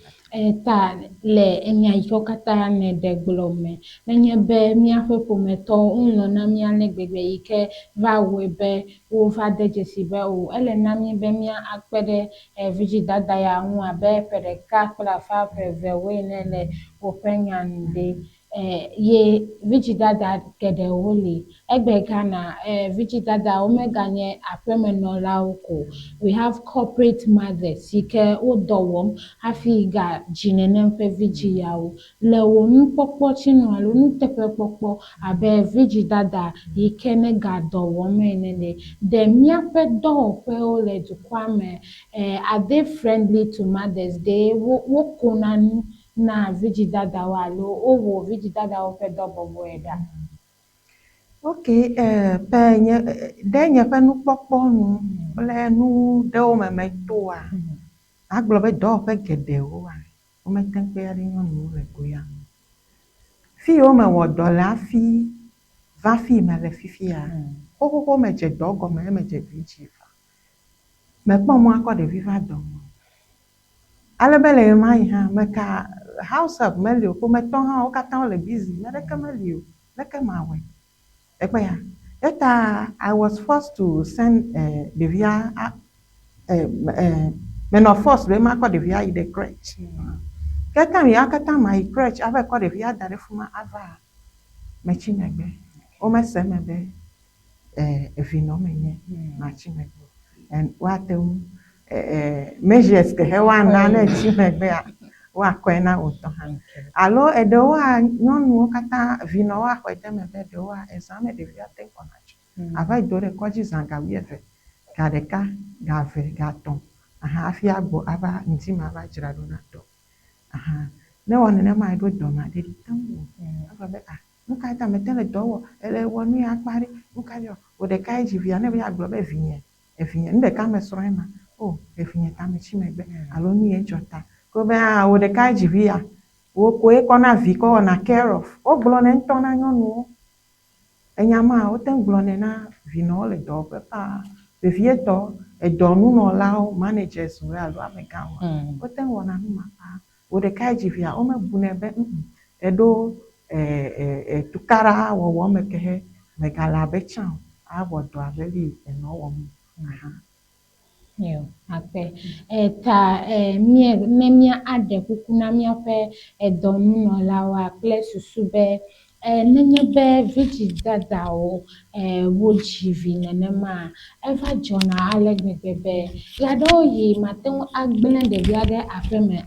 Ta le enya yiwo katã nèɖe gblɔ me, nenye be míaƒe ƒometɔwo wolɔ̃ na mí ale gbegbe yi ke va wɔe be wova de dzesi be o, ele na mí be mía akpe ɖe eh, vidzidada ya ŋu abe ƒe ɖeka kple afã ƒe evewo ene le woƒe nya nu ɖe. Eh, ye vidzidada geɖewo li. Egbe Ghana, eh, vidzidadawo meganye aƒemenɔlawo ko. We have corporate mothers yi ke wo dɔ wɔm hafi ga dzi nenem ƒe vidzi yawo. Le wò nukpɔkpɔ tsinu alo nuteƒekpɔkpɔ abe vidzidada yi ke nega dɔ wɔm ene ɖe, ɖe míaƒe dɔwɔƒewo le dukɔa me, eh, are they friendly to mothers? Ɖe wo wokona nu na vidzidadawo alo wowɔ vidzidadawo ƒe dɔ bɔbɔe ɖa? Ok, eh, ƒe nye, ɖe nye ƒe nukpɔkpɔ nu kple nu ɖewo me metoa, agblɔ be dɔwɔƒe geɖewoa, womete ŋu kpea ɖe nyɔnuwo le go ya me. Fi yiwo mewɔ dɔ le hafi va fi mele fifia, xoxoxo medze dɔ gɔme ye medze vi dzi va. Mekpɔ mɔ akɔ ɖevi va dɔ me o. Ale be le ɣemaɣi hã, meka house help meli o, ƒometɔ hã wo katã wole busy, ame ɖeke meli o. Leke mawɔe? Ekpɔe ya? Eta I was forced to send eh, ɖevia, eh, eh, menɔ force be makɔ ɖevia yi ɖe crèche. Ke time ya katã mayi crèche ava kɔ ɖevia da ɖe fi ma ava, metsi megbe. Womese eme be eh, evinɔ menye, matsi megbe o. And woate ŋu eh, eh, measures ke he woana ne etsi megbea, woakɔe na wò ŋutɔ hã. Alo eɖewoa, nyɔnuwo katã, vinɔwo axɔe de eme be eɖewoa, ezã me ɖevia te ŋu xɔna tso. Ava yi do ɖe kɔdzi zã ga wuieve, ga ɖeka, ga eve, ga etɔ̃, aha hafi agbɔ ava ŋdi me ava dzra ɖo na dɔ. Aha, ne ewɔ nenema eɖo dɔmea, ɖeɖi te ŋu o. Egblɔ be ah, nu ka ta mete le dɔ wɔ, ele wɔ nu ya kpa ɖe, nu ka dzɔ? Wò ɖekae dzi via ne be yeagblɔ be vinye, evinye, nu ɖeka mesrɔ̃e ma, o, evinye ta metsi megbe alo nu ye dzɔ ta. Ke wobe ah, wò ɖekae dzi vi ya, wò koe kɔna vi kɔ wɔna care of. Wogblɔnɛ ŋutɔ na nyɔnuwo. Enya ma, wote ŋu gblɔnɛ na vinɔwo le dɔwɔƒe paa. Vevietɔ, edɔnunɔlawo, managers wo alo amegãwoa, wote ŋu wɔna nu ma paa. Wò ɖekae dzi via, womebunɛ be ŋŋ, eɖo eh, eh, tukaɖa wɔwɔ me ke he megale abe tsã o, awɔ dɔ abe li enɔ wɔm. Aha. Yo, akpe. Ta eh, mie, ne mía aɖe kuku na míaƒe edɔnunɔlawoa kple susu be Nenye be vidzidadawo wodzi vi nenemaa, eva dzɔna ale gbegbe be ɣeaɖewoɣi mate ŋu agblẽ ɖevia ɖe aƒeme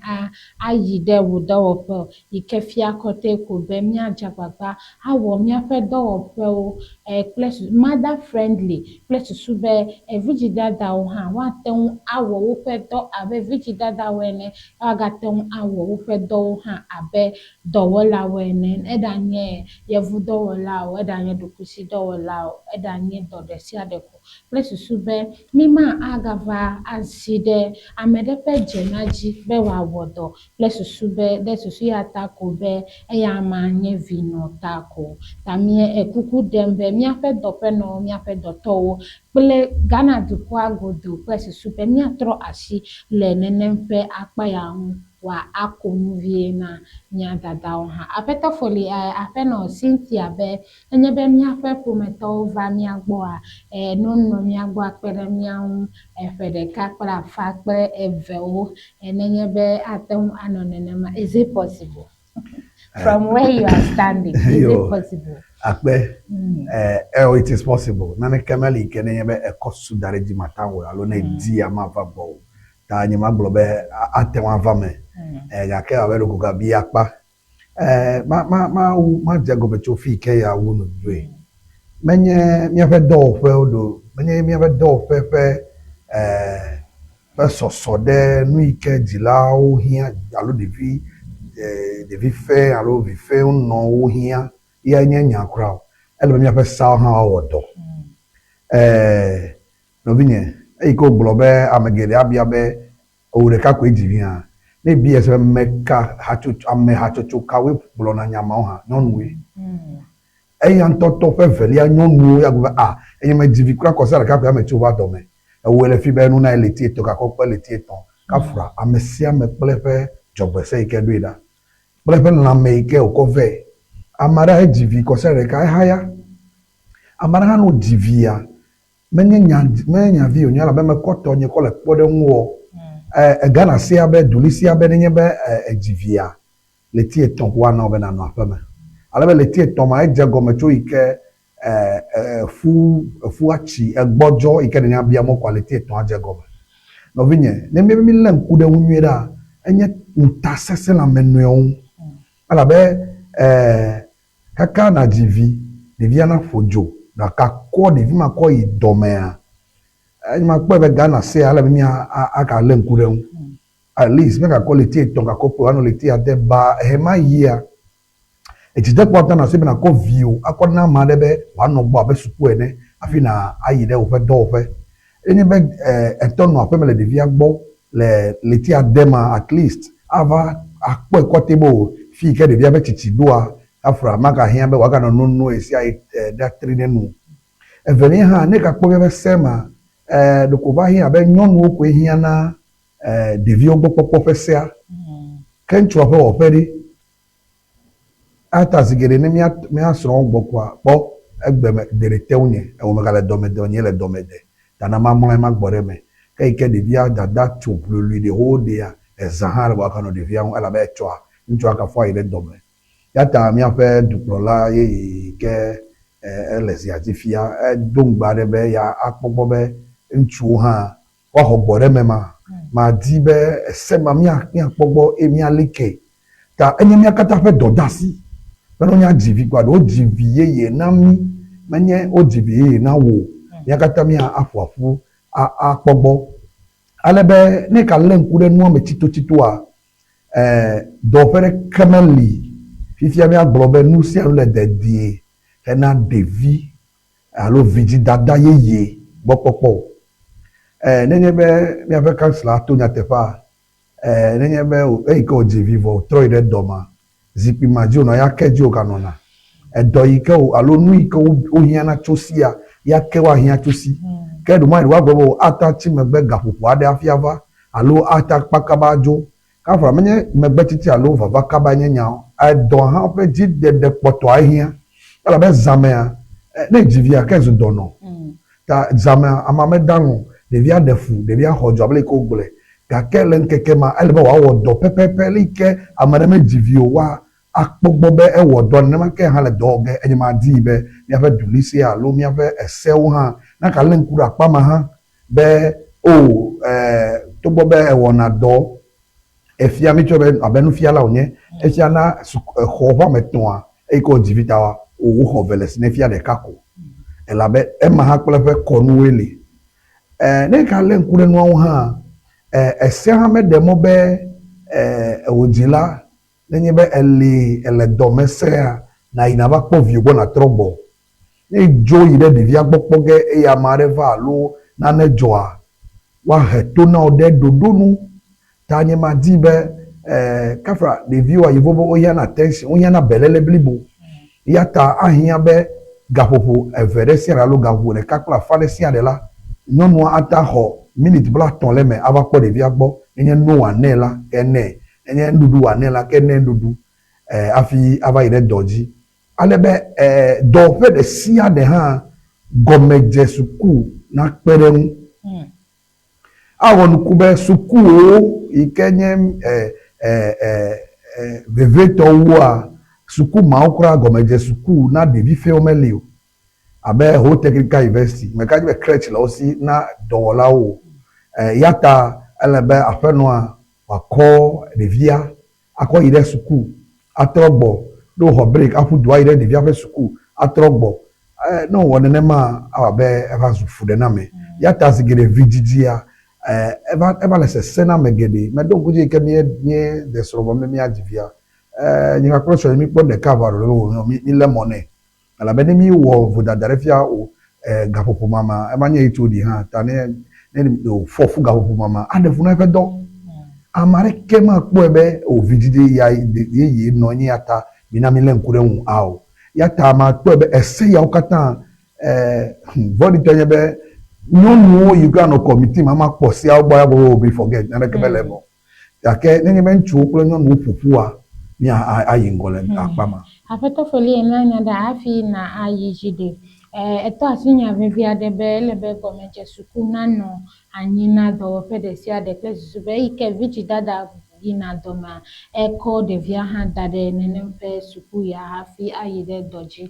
ayi ɖe wò dɔwɔƒe o yi ke fia kɔtɛ ko be míadze agbagba awɔ míaƒe dɔwɔƒewo kple mother friendly kple susu be vidzidadawo hã woate ŋu awɔ woƒe dɔ abe vidzidadawo ene, woagate ŋu awɔ woƒe dɔwo hã abe dɔwɔlawo ene, eɖanye yevudɔwɔla o, eɖanye ɖokuisidɔwɔla o, eɖanye dɔ ɖe sia ɖe ko kple susu be míma agava azi ɖe ame ɖe ƒe dzena dzi be wòawɔ dɔ kple susu be ɖe susu ya ta ko be eya amea nye vinɔ ta ko. Ta mía kuku ɖem be míaƒe dɔƒenɔwo, míaƒe dɔtɔwo kple Ghana dukɔa godoo kple susu be míatrɔ asi le nenem ƒe akpa ya ŋu wòako nu vie na mía dadawo hã. Aƒetɔ Foli, aƒenɔ Cynthia be enye be míaƒe ƒometɔwo va mía gbɔa, ne wonɔ mía gbɔ akpe ɖe mía ŋu ƒe ɖeka kple afã kple evewo nenye be ate ŋu anɔ nenema. Is it possible? From where you are standing, is it possible? Akpe. Oh, it is possible. Naneke meli ke nenye be ekɔ susu da ɖe edzi mate ŋu awɔe alo ne èdia mava gbɔwò o. Ta nyemagblɔ be ate ŋu ava eme gake abe ɖeko gabi akpa. Ma ma mawu madze egɔme tso fi yi ke ya wu nu dzoe. Menye míaƒe dɔwɔƒewo ɖo menye míaƒe dɔwɔƒe ƒe ƒe sɔsɔ ɖe nu yi ke dzilawo hiã alo ɖevi ɖevi fẽ alo vi fẽwo nɔwo hiã ya nye nya kura o. Ele be míaƒe seawo hã woawɔ dɔ. Nɔvinye, eyi ke wògblɔ be ame geɖe abia be, Wò ɖeka koe dzi via? Ne ebia se be meka hatsotso, ame hatsotso kawoe gblɔna nya mawo hã, nyɔnuwoe. Eya ŋutɔ tɔ ƒe evelia nyɔnuwo ya gblɔ be, A, enye medzi vi kura kɔsia ɖeka koe ame tso va dɔme. Ewɔe le fi be nu na ɣleti etɔ̃ gakɔ kpe ɣleti etɔ̃. Kafra, ame sia ame kple eƒe dzɔgbese yi ke ɖoe ɖa kple eƒe lãme yi ke wòkɔ vɛ. Ame aɖe edzi vi kɔsia ɖeka, ehaya. Ame aɖe hã ne wodzi via, Menye nya, menye nya vi wònye elabe mekɔ tɔnye kɔ le kpɔɖeŋu wɔ. E, Ghana sea be, Duli sea be nenye be e, èdzi via, ɣleti etɔ̃ ko woana wò be nànɔ aƒeme. Ale be ɣleti etɔ̃ ma edze egɔme tso yi ke e, e, efu, efu atsi, egbɔdzɔ yi ke nènya bia mɔ koa, ɣleti etɔ̃ adze egɔme. Nɔvinye, ne míebe mílé ŋku ɖe eŋu nyuie ɖea, enye ŋutasesẽ le ame nɔewo ŋu. Elabe e, Kaka nàdzi vi, ɖevia naƒo dzo, nàgakɔ ɖevi ma kɔ yi dɔmea, enye makpɔe be Ghana sea ele be mía agalé ŋku ɖe eŋu. At least míagakɔ ɣleti etɔ̃ gakɔ kpe wòanɔ ɣleti ade ba ɣemaɣia, edzidekpɔ ate ŋu anɔ asi be nàkɔ viwò akɔ na ame aɖe be wòanɔ gbɔ abe suku ene hafi nàyi ɖe woƒe dɔwɔƒe. Enye be etɔ nɔ aƒeme le ɖevia gbɔ le ɣleti ade ma at least ava akpɔe kɔtɛ be o fi yi ke ɖevia ƒe tsitsi ɖoa afra magahiã be wòaganɔ no no ɣesiaɣi ɖe atri ɖe nu o. Evelia hã ne egakpɔ míaƒe se ma ɖeko wòva hiã abe nyɔnuwo koe hiã na ɖeviwo gbɔ kpɔkpɔ ƒe sea ke ŋutsua ƒe wɔƒe ɖe. Eya ta zi geɖe ne mía mía srɔ̃wo gbɔ koa, kpɔ egbe me ɖeɖe te ŋunye, ewɔ megale dɔme de o, nyee le dɔme de. Ta na mamlɔ anyi magbɔ ɖe eme. Ke yi ke ɖevia dada tso ʋluiʋlui ɖe xoxo ɖea, ezã hã ele be wòaganɔ ɖevia ŋu elabe etsɔa ŋutsua gafɔ ayi ɖe dɔme. Eya ta míaƒe dukplɔla yeye yi ke ele zia dzi fia, edo ŋugbe aɖe be yeakpɔ gbɔ be ŋutsuwo hã woaxɔ gbɔ ɖe eme ma. Madi be ese ma mía míakpɔ gbɔ eye míali ke. Ta enye mía katã ƒe dɔdeasi be ne míadzi vi kɔa, ɖe wodzi vi yeye na mí, menye wodzi vi yeye na wò o. Mía katã mía aƒo aƒu a akpɔ gbɔ. Ale be ne egalé ŋku ɖe nua me tsitotsitoa, e dɔwɔƒe ɖeke meli fifia míagblɔ be nu sia nu le dedie hena ɖevi alo vidzidada yeye gbɔ kpɔkpɔ o. E, nenye be míaƒe kansila to nyateƒea, e, nenye be eyi ke wòdzi vi vɔ wòtrɔ yi ɖe dɔ ma, zikpui ma dzi wònɔ ya ke dzi wòganɔna. Edɔ yi ke wò alo nu yi ke wohiãna tso sia, ya ke woahiã tso si. Ke ɖewomayi woagblɔ be o ate atsi megbe gaƒoƒo aɖe hafi ava alo ate akpa kaba adzo. Kavla menye megbetsitsi alo vava kabae nye nya o. Edɔ hã ƒe dziɖeɖe kpɔtɔa ehiã. Elabe zãmea, ne edzi via, ke ezu dɔnɔ. Ta zãmea, amea meda alɔ̃ o. Ɖevia ɖe fu, ɖevia xɔ dzo abe leke wogblɔe. Gake le ŋkeke ma, ele be wòawɔ dɔ pɛpɛpɛ leke ame ɖe medzi vi o woa. akpɔ gbɔ be ewɔ dɔ nenema ke hã le dɔ wɔ ge. Enye madii be míaƒe dulisia alo míaƒe esewo hã nagalé ŋku ɖe akpa ma hã be o e togbɔ be ewɔna dɔ efia mítsɔe be abe nufiala wònye efia na suku exɔ ƒe ame etɔ̃a eyi ke wodzi vi ta wa o woxɔ ve le si ne fia ɖeka ko elabe ema hã kple eƒe kɔnuwoe li. E ne egalé ŋku ɖe nuawo hã e esea hã meɖe mɔ be e wò dzila nenye be eli ele dɔme sea nàyi nàva kpɔ viwò gbɔ nàtrɔ gbɔ. Ne edzo yi ɖe ɖevia gbɔ kpɔ ge eye ame aɖe va alo nane dzɔa, woahe to na wò ɖe ɖoɖo nu. Ta nye madi be eh, kafla ɖeviwoa, yevuwo be wohiã attention, wohiã na beléle blibo. Eya ta ahiã be gaƒoƒo eve ɖe sia ɖe alo gaƒoƒo ɖeka kple afã ɖe sia ɖe la, nyɔnua ate axɔ miniti blaetɔ̃ le eme ava kpɔ ɖevia gbɔ. Nenye no wòanɛ la, ke nɛ. Nenye nuɖuɖu wòanɛ la, ke nɛ nuɖuɖu eh, hafi ava yi ɖe dɔ dzi. Ale be eh, dɔwɔƒe ɖe sia ɖe hã gɔmedzesuku nakpe ɖe eŋu. Awɔ nuku be sukuwo yi ke nye eh, eh, eh, eh, vevitɔ wua, suku mawo kura gɔmedzesuku na ɖevi fɛwo meli o. Abe Ho Technical University, meka dzi be crèche le wo si na dɔwɔlawo o. Eh, ya ta ele be aƒenɔa wòakɔ ɖevia akɔ yi ɖe suku atrɔ gbɔ, ne wòxɔ break aƒu du ayi ɖe ɖevia ƒe suku atrɔ gbɔ. Eh, ne wòwɔ nenema, awɔ abe eva zu fuɖename. Ya ta zi geɖe vidzidzia, eh, eva, eva le sesẽ na ame geɖe. Meɖo ŋku dzi yi ke mí, míeɖe srɔ̃ vɔ be míadzi via, eh, nye kpakple srɔ̃nye míkpɔ ɖeka vɔ alo wò, mí, mílé mɔ nɛ. Elabe ne míwɔ vodada ɖe fia o, eh, gaƒoƒo ma mea, eva nye HOD hã ta ne, ne wòfɔ fu gaƒoƒo ma mea, aɖe fu na eƒe dɔ. Ame aɖeke makpɔe be o vidzidzi ya yeye nɔ anyi ya ta mina mílé ŋku ɖe eŋu ao. Ya ta makpɔe be ese yawo katã, eh, hm, vɔ̃ɖitɔe nye be nyɔnuwo yi ke anɔ kɔmiti ma makpɔ seawo gbɔ ya gbɔ o be forget, naneke mele eme o. Gake nenye be ŋutsuwo kple nyɔnuwo ƒo ƒua, mía ayi ŋgɔ le akpa ma. Aƒetɔ Felie na nya ɖe hafi na ayi dzi ɖe. Etɔ asi nya vevi aɖe be ele be gɔmedzesuku nanɔ anyi na dɔwɔƒe ɖe sia ɖe kple susu be eyi ke vidzidada yina dɔmea, ekɔ ɖevia hã da ɖe nenem ƒe suku ya hafi ayi ɖe dɔ dzi.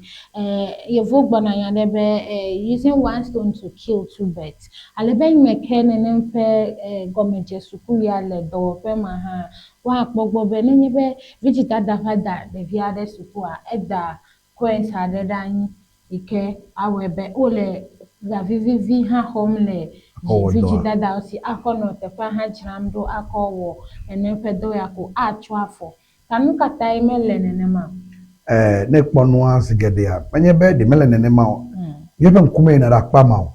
Yevuwo gblɔna nya ɖe be using one stone to kill two birds. Ale be eyime ke nenem ƒe gɔmedzesuku ya le dɔwɔƒe ma hã, woakpɔ gbɔ be nenye be vidzidada va da ɖevia ɖe sukua, eda coins aɖe ɖe anyi yi ke awɔe be wole ga vivivi hã xɔm le vidzidadawo si akɔ nɔ teƒea hã dzram ɖo akɔ wɔ nenem ƒe dɔ ya ko atsɔ afɔ. Ta nu ka tae mele nenema o? Ɛ̃, ne èkpɔ nua zi geɖea, menye be ɖe mele nenema o. Míaƒe ŋku meyina ɖe akpa ma o.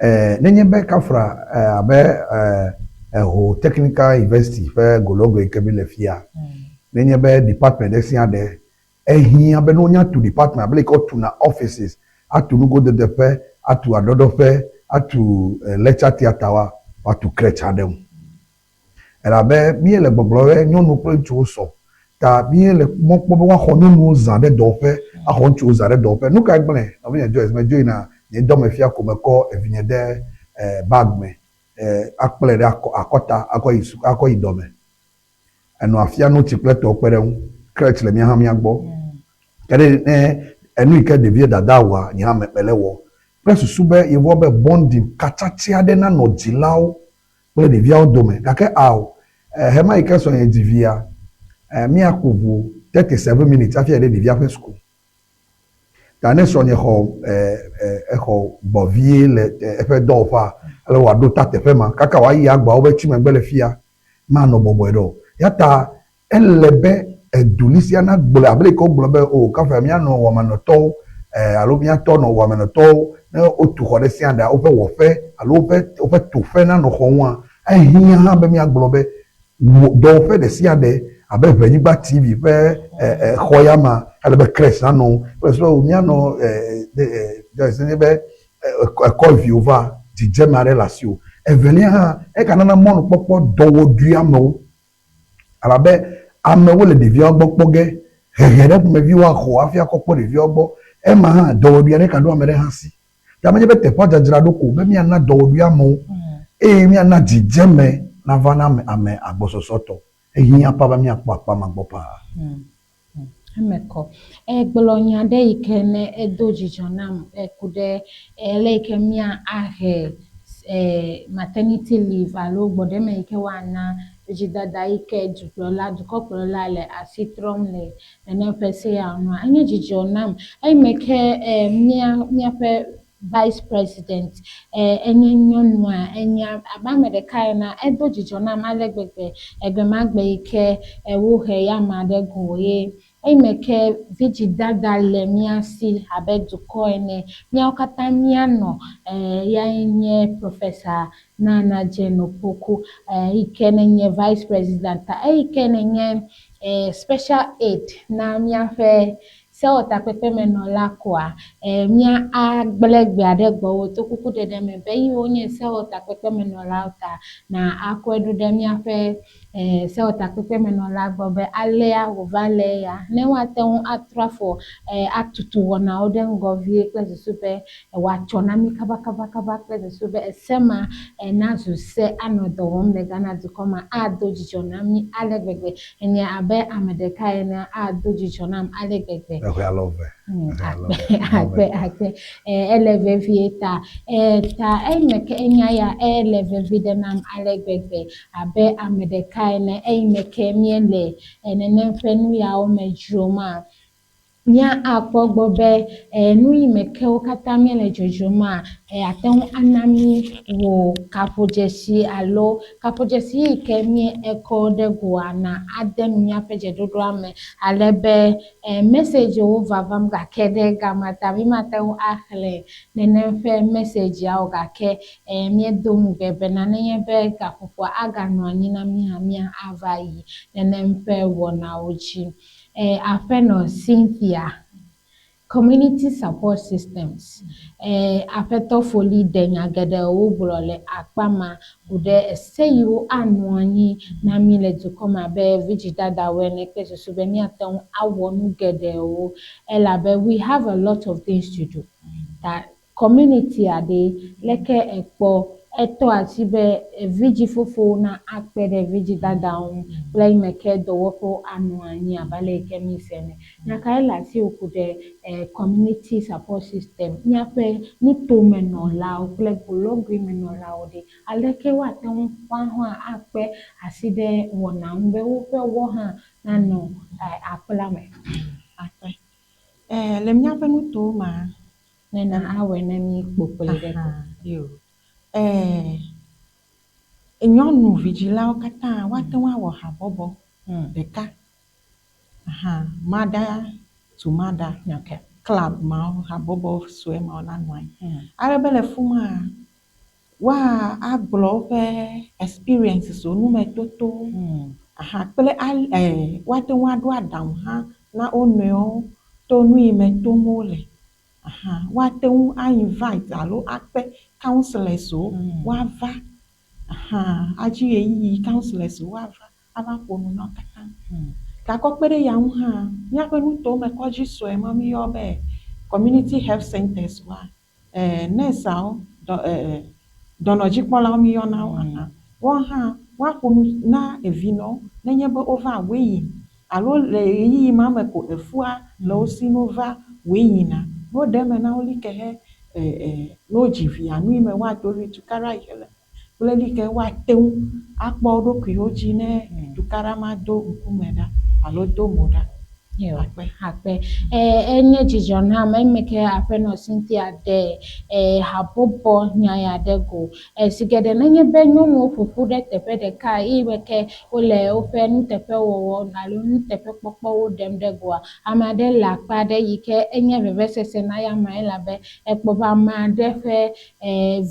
Ɛ̃, nenye be kafra abe Eho Technical University ƒe gologo yi ke míle fia, nenye be department ɖe sia ɖe, ehiã be ne wonya tu department abe leke wotuna offices, atu nugododeƒe, atu aɖɔɖɔƒe, atu lecture theatre woa, woatu crèche aɖe ŋu. Elabe míele gbɔgblɔ be nyɔnuwo kple ŋutsuwo sɔ. Ta míele mɔ kpɔm be woaxɔ nyɔnuwo zã ɖe dɔwɔƒe, axɔ ŋutsuwo zã ɖe dɔwɔƒe. Nu kae gblẽ? Nɔvinye Joyce, medzo yina nye dɔme fia ko mekɔ evinye de bag me, akplɔe ɖe akɔ, akɔta akɔ yi suku, akɔ yi dɔme. Enɔ afia notsi kple etɔwo kpe ɖe eŋu. Crèche le mía hã mía gbɔ. Ke ɖe ne enu yi ke ɖevia dada wɔa, nye hã mele ewɔ. Kple susu be yevoa be bonding, katsatse aɖe nanɔ dzilawo kple ɖeviawo dome. Gake ao, ɣemaɣi ke srɔ̃nye dzi via, míaku ʋu 37 minutes hafi ayi ɖe ɖevia ƒe suku. Ta ne srɔ̃nye xɔ exɔ gbɔ vie le eƒe dɔwɔƒea, ale wòaɖo ta teƒe ma kaka wòayi agbawo be tsi megbe le fia, manɔ bɔbɔe ɖe o. Ya ta Ele be eduli sia nagblɔe abe leke wogblɔ be, O, kafla míanɔ wɔmenɔtɔwo, e, alo míatɔ nɔ wɔmenɔtɔwo, ne wotu xɔ ɖe sia ɖea, woƒe wɔƒe alo woƒe, woƒe toƒe nanɔ xɔ ŋua, ehiã hã be míagblɔ be wò dɔwɔƒe ɖe sia ɖe, abe Ʋenyigba TV ƒe, e, e, xɔ ya mea, ele be crèche nanɔ ŋu. Kple susu be míanɔ, e, e, e, e, nye be, e, ekɔ viwò va, dzidzeme aɖe le asiwò. Evelia hã, eganana mɔnukpɔkpɔ dɔwɔɖuiamewo. Elabe amewo le ɖeviawo gbɔ kpɔ ge, hehe ɖe ƒomevi woaxɔ hafi akɔ kpɔ ɖeviawo gbɔ. Ema hã, dɔwɔɖui aɖe gaɖo ame ɖe hã si. Ta menye be teƒea dzadzra ɖo ko o, be míana dɔwɔɖui amewo eye míana dzidzeme nava na ame agbɔsɔsɔtɔ. Ehiã paa be míakpɔ akpa ma gbɔ paa. Eme kɔ. Egblɔ nya ɖe yi ke ne edo dzidzɔ nam ku ɖe le yi ke mía ahe maternity leave alo gbɔɖeme yi ke woana vidzidada yi ke dukplɔla, dukɔkplɔla le asi trɔm le nenem ƒe se ya nua, enye dzidzɔ nam. Eyime ke mía míaƒe vice president enye nyɔnua, enye abe ame ɖeka enea, edo dzidzɔ nam ale gbegbe egbe ma gbe yi ke wohe ya amea ɖe go ye eyime ke vidzidada le mía si abe dukɔ ene, míawo katã míanɔ yae nye Professor Nana Jane Opoku yi ke nenye vice president eyi ke nenye special aid na míaƒe sewɔtakpekpemenɔla koa, mía agblẽ gbea ɖe gbɔwò to kukuɖeɖe me be yi wonye sewɔtakpekpemenɔlawo ta na akɔe ɖo ɖe míaƒe sewɔtakpekpemenɔla gbɔ be alea wòva le ya ne woate ŋu atrɔ afɔ atutu wɔnawo ɖe ŋgɔ vie kple susu be wòatsɔ na mí kabakabakaba kple susu be ese ma nazu se anɔ dɔ wɔm le Ghana dukɔ me ado dzidzɔ na mí ale gbegbe. Enye abe ame ɖeka ene ado dzidzɔ nam ale gbegbe. Eƒe alɔ ve. Akpe akpe akpe ele vevie ta ta eyime ke enya ya ele vevi ɖe nam ale gbegbe abe ame ɖeka ene eyime ke míele nenem ƒe nu yawo me dzroma mía akpɔ gbɔ be nu yi me ke wo katã míele dzodzroma ate ŋu ana mí wò kaƒodzesi alo kaƒodzesi yi ke mí ekɔ ɖe goa na ade nu míaƒe dzeɖoɖoa me ale be messagewo vavam gake ɖe gama ta mí mate ŋu axlẽ nenem ƒe messageawo gake míedo ŋugbe bena nenye be gaƒoƒoa aganɔ anyi na mí hã mía ava yi nenem ƒe wɔnawo dzi. Aƒenɔ Cynthia, community support systems aƒetɔ Foli ɖe nya geɖewo gblɔ le akpa ma ku ɖe ese yiwo anɔ anyi na mí le dukɔ me abe vidzidadawo ene kple susu be míate ŋu awɔ nu geɖewo elabe we have a lot of things to do. Ta community aɖe leke ekpɔ etɔ asi be vidzifofowo na akpe ɖe vidzidadawo ŋu kple eyime ke dɔwɔƒewo anɔ anyi abe ale yi ke mi se ene. Nya kae le asiwò ku ɖe community support system míaƒe nutomenɔlawo kple golɔgoemenɔlawo ɖe aleke woate ŋu woawo hã akpe asi ɖe wɔna ŋu be woƒe wɔ hã nanɔ akpla me. Akpe. Le míaƒe nutowo mea, Nena awɔe ne mí kpokploe ɖe ko. Yo. Nyɔnu vidzilawo katã woate ŋu awɔ habɔbɔ ɖeka. Aha, mother to mother club mawo habɔbɔ sue mawo nanɔ anyi. Ale be le fi ma, woa agblɔ woƒe experiences wo numetoto aha kple al woate ŋu aɖo aɖaŋu hã na wo nɔewo to nu yi me tom wole. Aha, woate ŋu a invite alo akpe counsellors wo woava. Aha, adzi ɣeyiɣi counsellors wo woava ava ƒo nu na wo katã. Gakɔ kpe ɖe ya ŋu hã, míaƒe nutome kɔdzi sue ma míeyɔ be community health centers woa, nurseawo, dɔ dɔnɔdzikpɔlawo míeyɔna wo aha. Woawo hã woaƒo nu na evinɔwo nenye be wova weighing alo le ɣeyiɣi ma me ko efua le wo si ne wova weighing na, ne woɖe eme na wo like he ne wodzi via, nu yi me woado li tukaɖa yi ke le kple like woate ŋu akpɔ wo ɖokuiwo dzi ne tukaɖa ma do ŋkume ɖa alo do mo ɖa. Yo, akpe. Enye dzidzɔ nam eyime ke aƒenɔ Cynthia ɖe habɔbɔ nya ya ɖe go. Zi geɖe nenye be nyɔnuwo ƒoƒu ɖe teƒe ɖeka eye ke wole woƒe nuteƒewɔwɔ alo nuteƒekpɔkpɔwo ɖem ɖe goa, ame aɖe le akpa aɖe yi ke enye vevesese na ya amea elabe ekpɔ be ame aɖe ƒe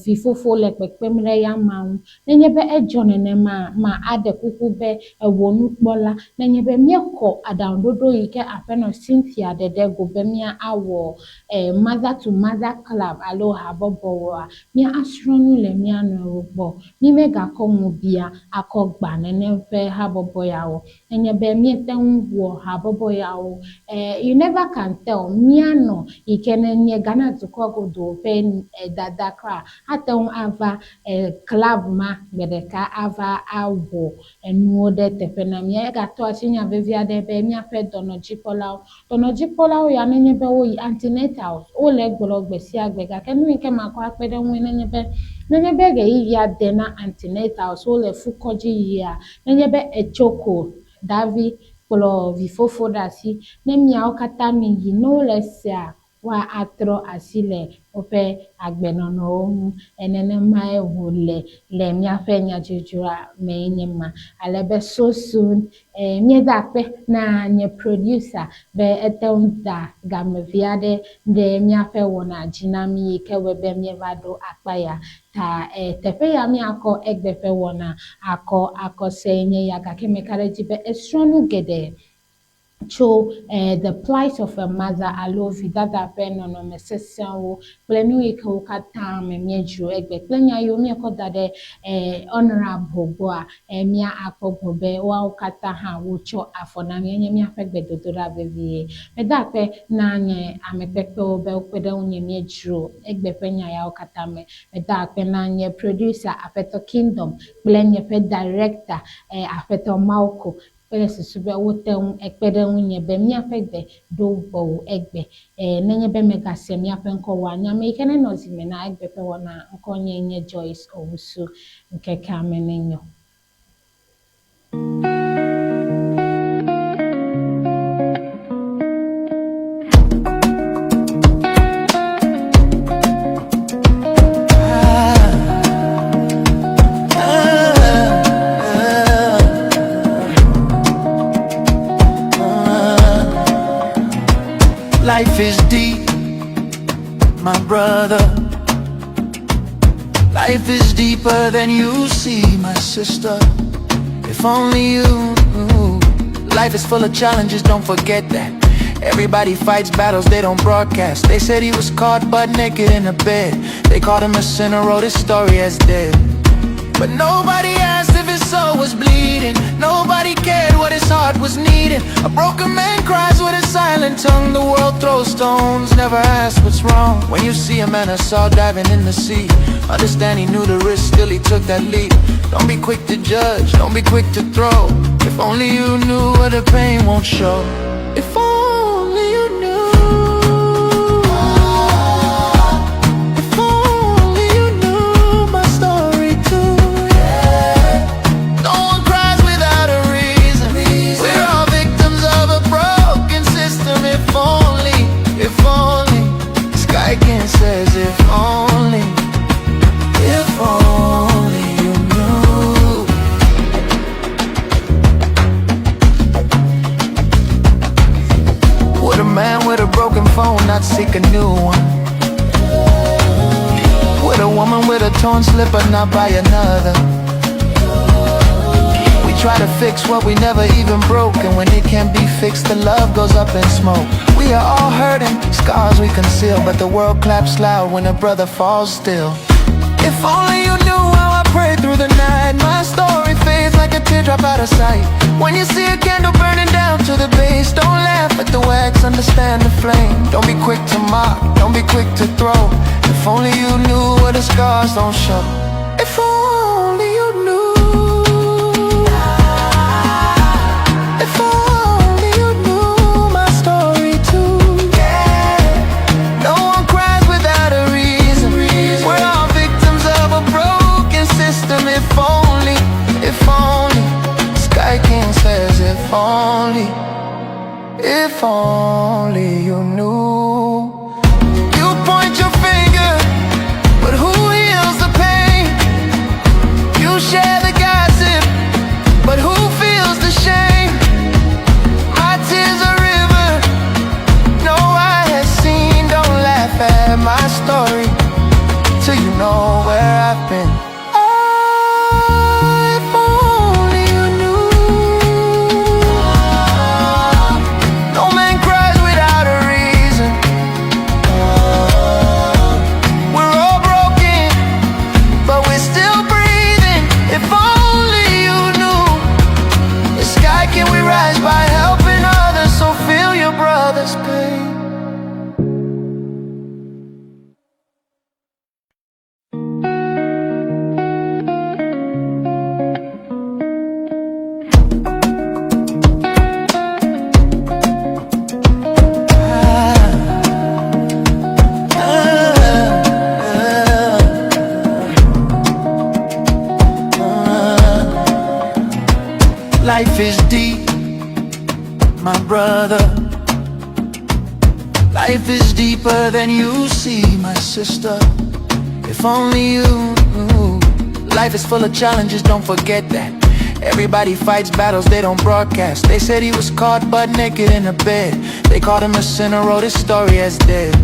vifofo le kpekpem ɖe ya amea ŋu. Nenye be edzɔ nenema, ma aɖe kuku be ewɔ nukpɔla. Nenye be míexɔ aɖaŋuɖoɖo yi ke aƒenɔ Cynthia ɖe ɖe go be mía awɔ mother to mother club alo habɔbɔwoa, mía asrɔ̃ nu le mía nɔewo gbɔ. Mí megakɔ ŋu bia akɔ gbã nenem ƒe habɔbɔ yawo. Nenye be míete ŋu wɔ habɔbɔ yawo, you never can tell, míanɔ yi ke nenye Ghana dukɔ godoo ƒe dada kura ate ŋu ava club ma gbe ɖeka ava awɔ enuwo ɖe teƒe na mí. Egatɔ asi nya vevi aɖe be míaƒe dɔnɔdzikpɔlawo. dɔnɔdzikpɔlawo. Dɔnɔdzikpɔlawo ya nenye be woyi antenatals, wole egblɔ gbe sia gbe gake nu yi ke makɔ akpe ɖe eŋue nenye be, nenye be ɣeyiɣia de na antenatals wole fukɔdzi yia, nenye be etso ko davi kplɔ vifofo ɖe asi ne miawo katã miyi ne wole esea, woatrɔ asi le woƒe agbenɔnɔwo ŋu. Nenemae wòle le míaƒe nyadzodzroa mee nye ma. Ale be so soon, míeda akpe na nye producer be ete ŋu da game vi aɖe ɖe míaƒe wɔna dzi na mí yi ke wɔe be míeva ɖo akpa ya. Ta teƒe ya míakɔ egbe ƒe wɔna akɔ akɔ see nye ya gake meka ɖe edzi be esrɔ̃ nu geɖe tso The Plight of a Mother alo Vidada ƒe Nɔnɔme Sesẽwo kple nu yi ke wo katã me míedzro egbe kple nya yiwo míekɔ da ɖe Honourable gbɔa, mía akpɔ gbɔ be woawo katã hã wotsɔ afɔ na mí. Enye míaƒe gbedodoɖa vevie. Meda akpe na nye amekpekpewo be wokpe ɖe ŋunye míedzro egbe ƒe nya yawo katã me. Meda akpe na nye producer Aƒetɔ Kingdom kple nye ƒe director Aƒetɔ Malco kple susu be wote ŋu ekpe ɖe ŋunye be míaƒe gbe ɖo gbɔwò egbe. E, nenye be mègase míaƒe ŋkɔ oa, nye ame yi ke nenɔ zi me na egbe ƒe wɔna ŋkɔnyee nye Joyce Owusu. Ŋkekea me nenyo. Life is deep, my brother. Life is deeper than you see, my sister. If only you knew. Life is full of challenges, don't forget that. Everybody fights battles they don't broadcast. They said he was caught butt naked in a bed. They called him a sinner, wrote his story as dead. But nobody asked if his soul was bleeding. Nobody cared what his heart was needing. A broken man cries with a silent tongue. The world throws stones, never asks what's wrong. When you see a man I saw diving in the sea, understand he knew the risk, still he took that leap. Don't be quick to judge, don't be quick to throw. If only you knew what the pain won't show. If only you knew. If only you knew my story too. Yeah. No one cries without a reason. We're all victims of a broken system. If only, if only. Sky King says, if only, if only you knew. Would a man with a broken phone not seek a new one? Would a woman with a torn slipper not buy another? We try to fix what we never even broke, and when it can't be fixed, the love goes up in smoke. We are all hurting, scars we conceal, but the world claps loud when a brother falls still. If only you knew how I prayed through the night. My story fades like a teardrop out of sight. When you see a candle burning down to the base, don't laugh at the wax, understand the flame. Don't be quick to mock, don't be quick to throw. If only you knew what the scars don't show. If only you knew. If only you knew my story too. Yeah. No one cries without a reason. We're all victims of a broken system. If only, if only. Sky King says, if only, if only you knew. You point your finger, but who heals the pain? You share the gossip, but who feels the shame? My tears are river no eye has seen. Don't laugh at my story till you know where I've been. Ah, if only you knew. No man cries without a reason. We're all broken, but we're still breathing. If only you knew. The sky can we rise by helping others, so feel your brother's pain. Life is deep, my brother. Life is deeper than you see, my sister. If only you knew. Life is full of challenges, don't forget that. Everybody fights battles they don't broadcast. They said he was caught butt naked in a bed. They called him a sinner, wrote his story as dead.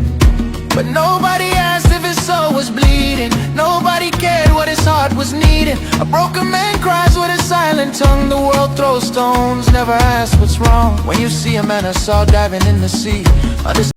But nobody asked if his soul was bleeding. Nobody cared what his heart was needing. A broken man cries with a silent tongue. The world throws stones, never asks what's wrong. When you see a man I saw diving in the sea, understand.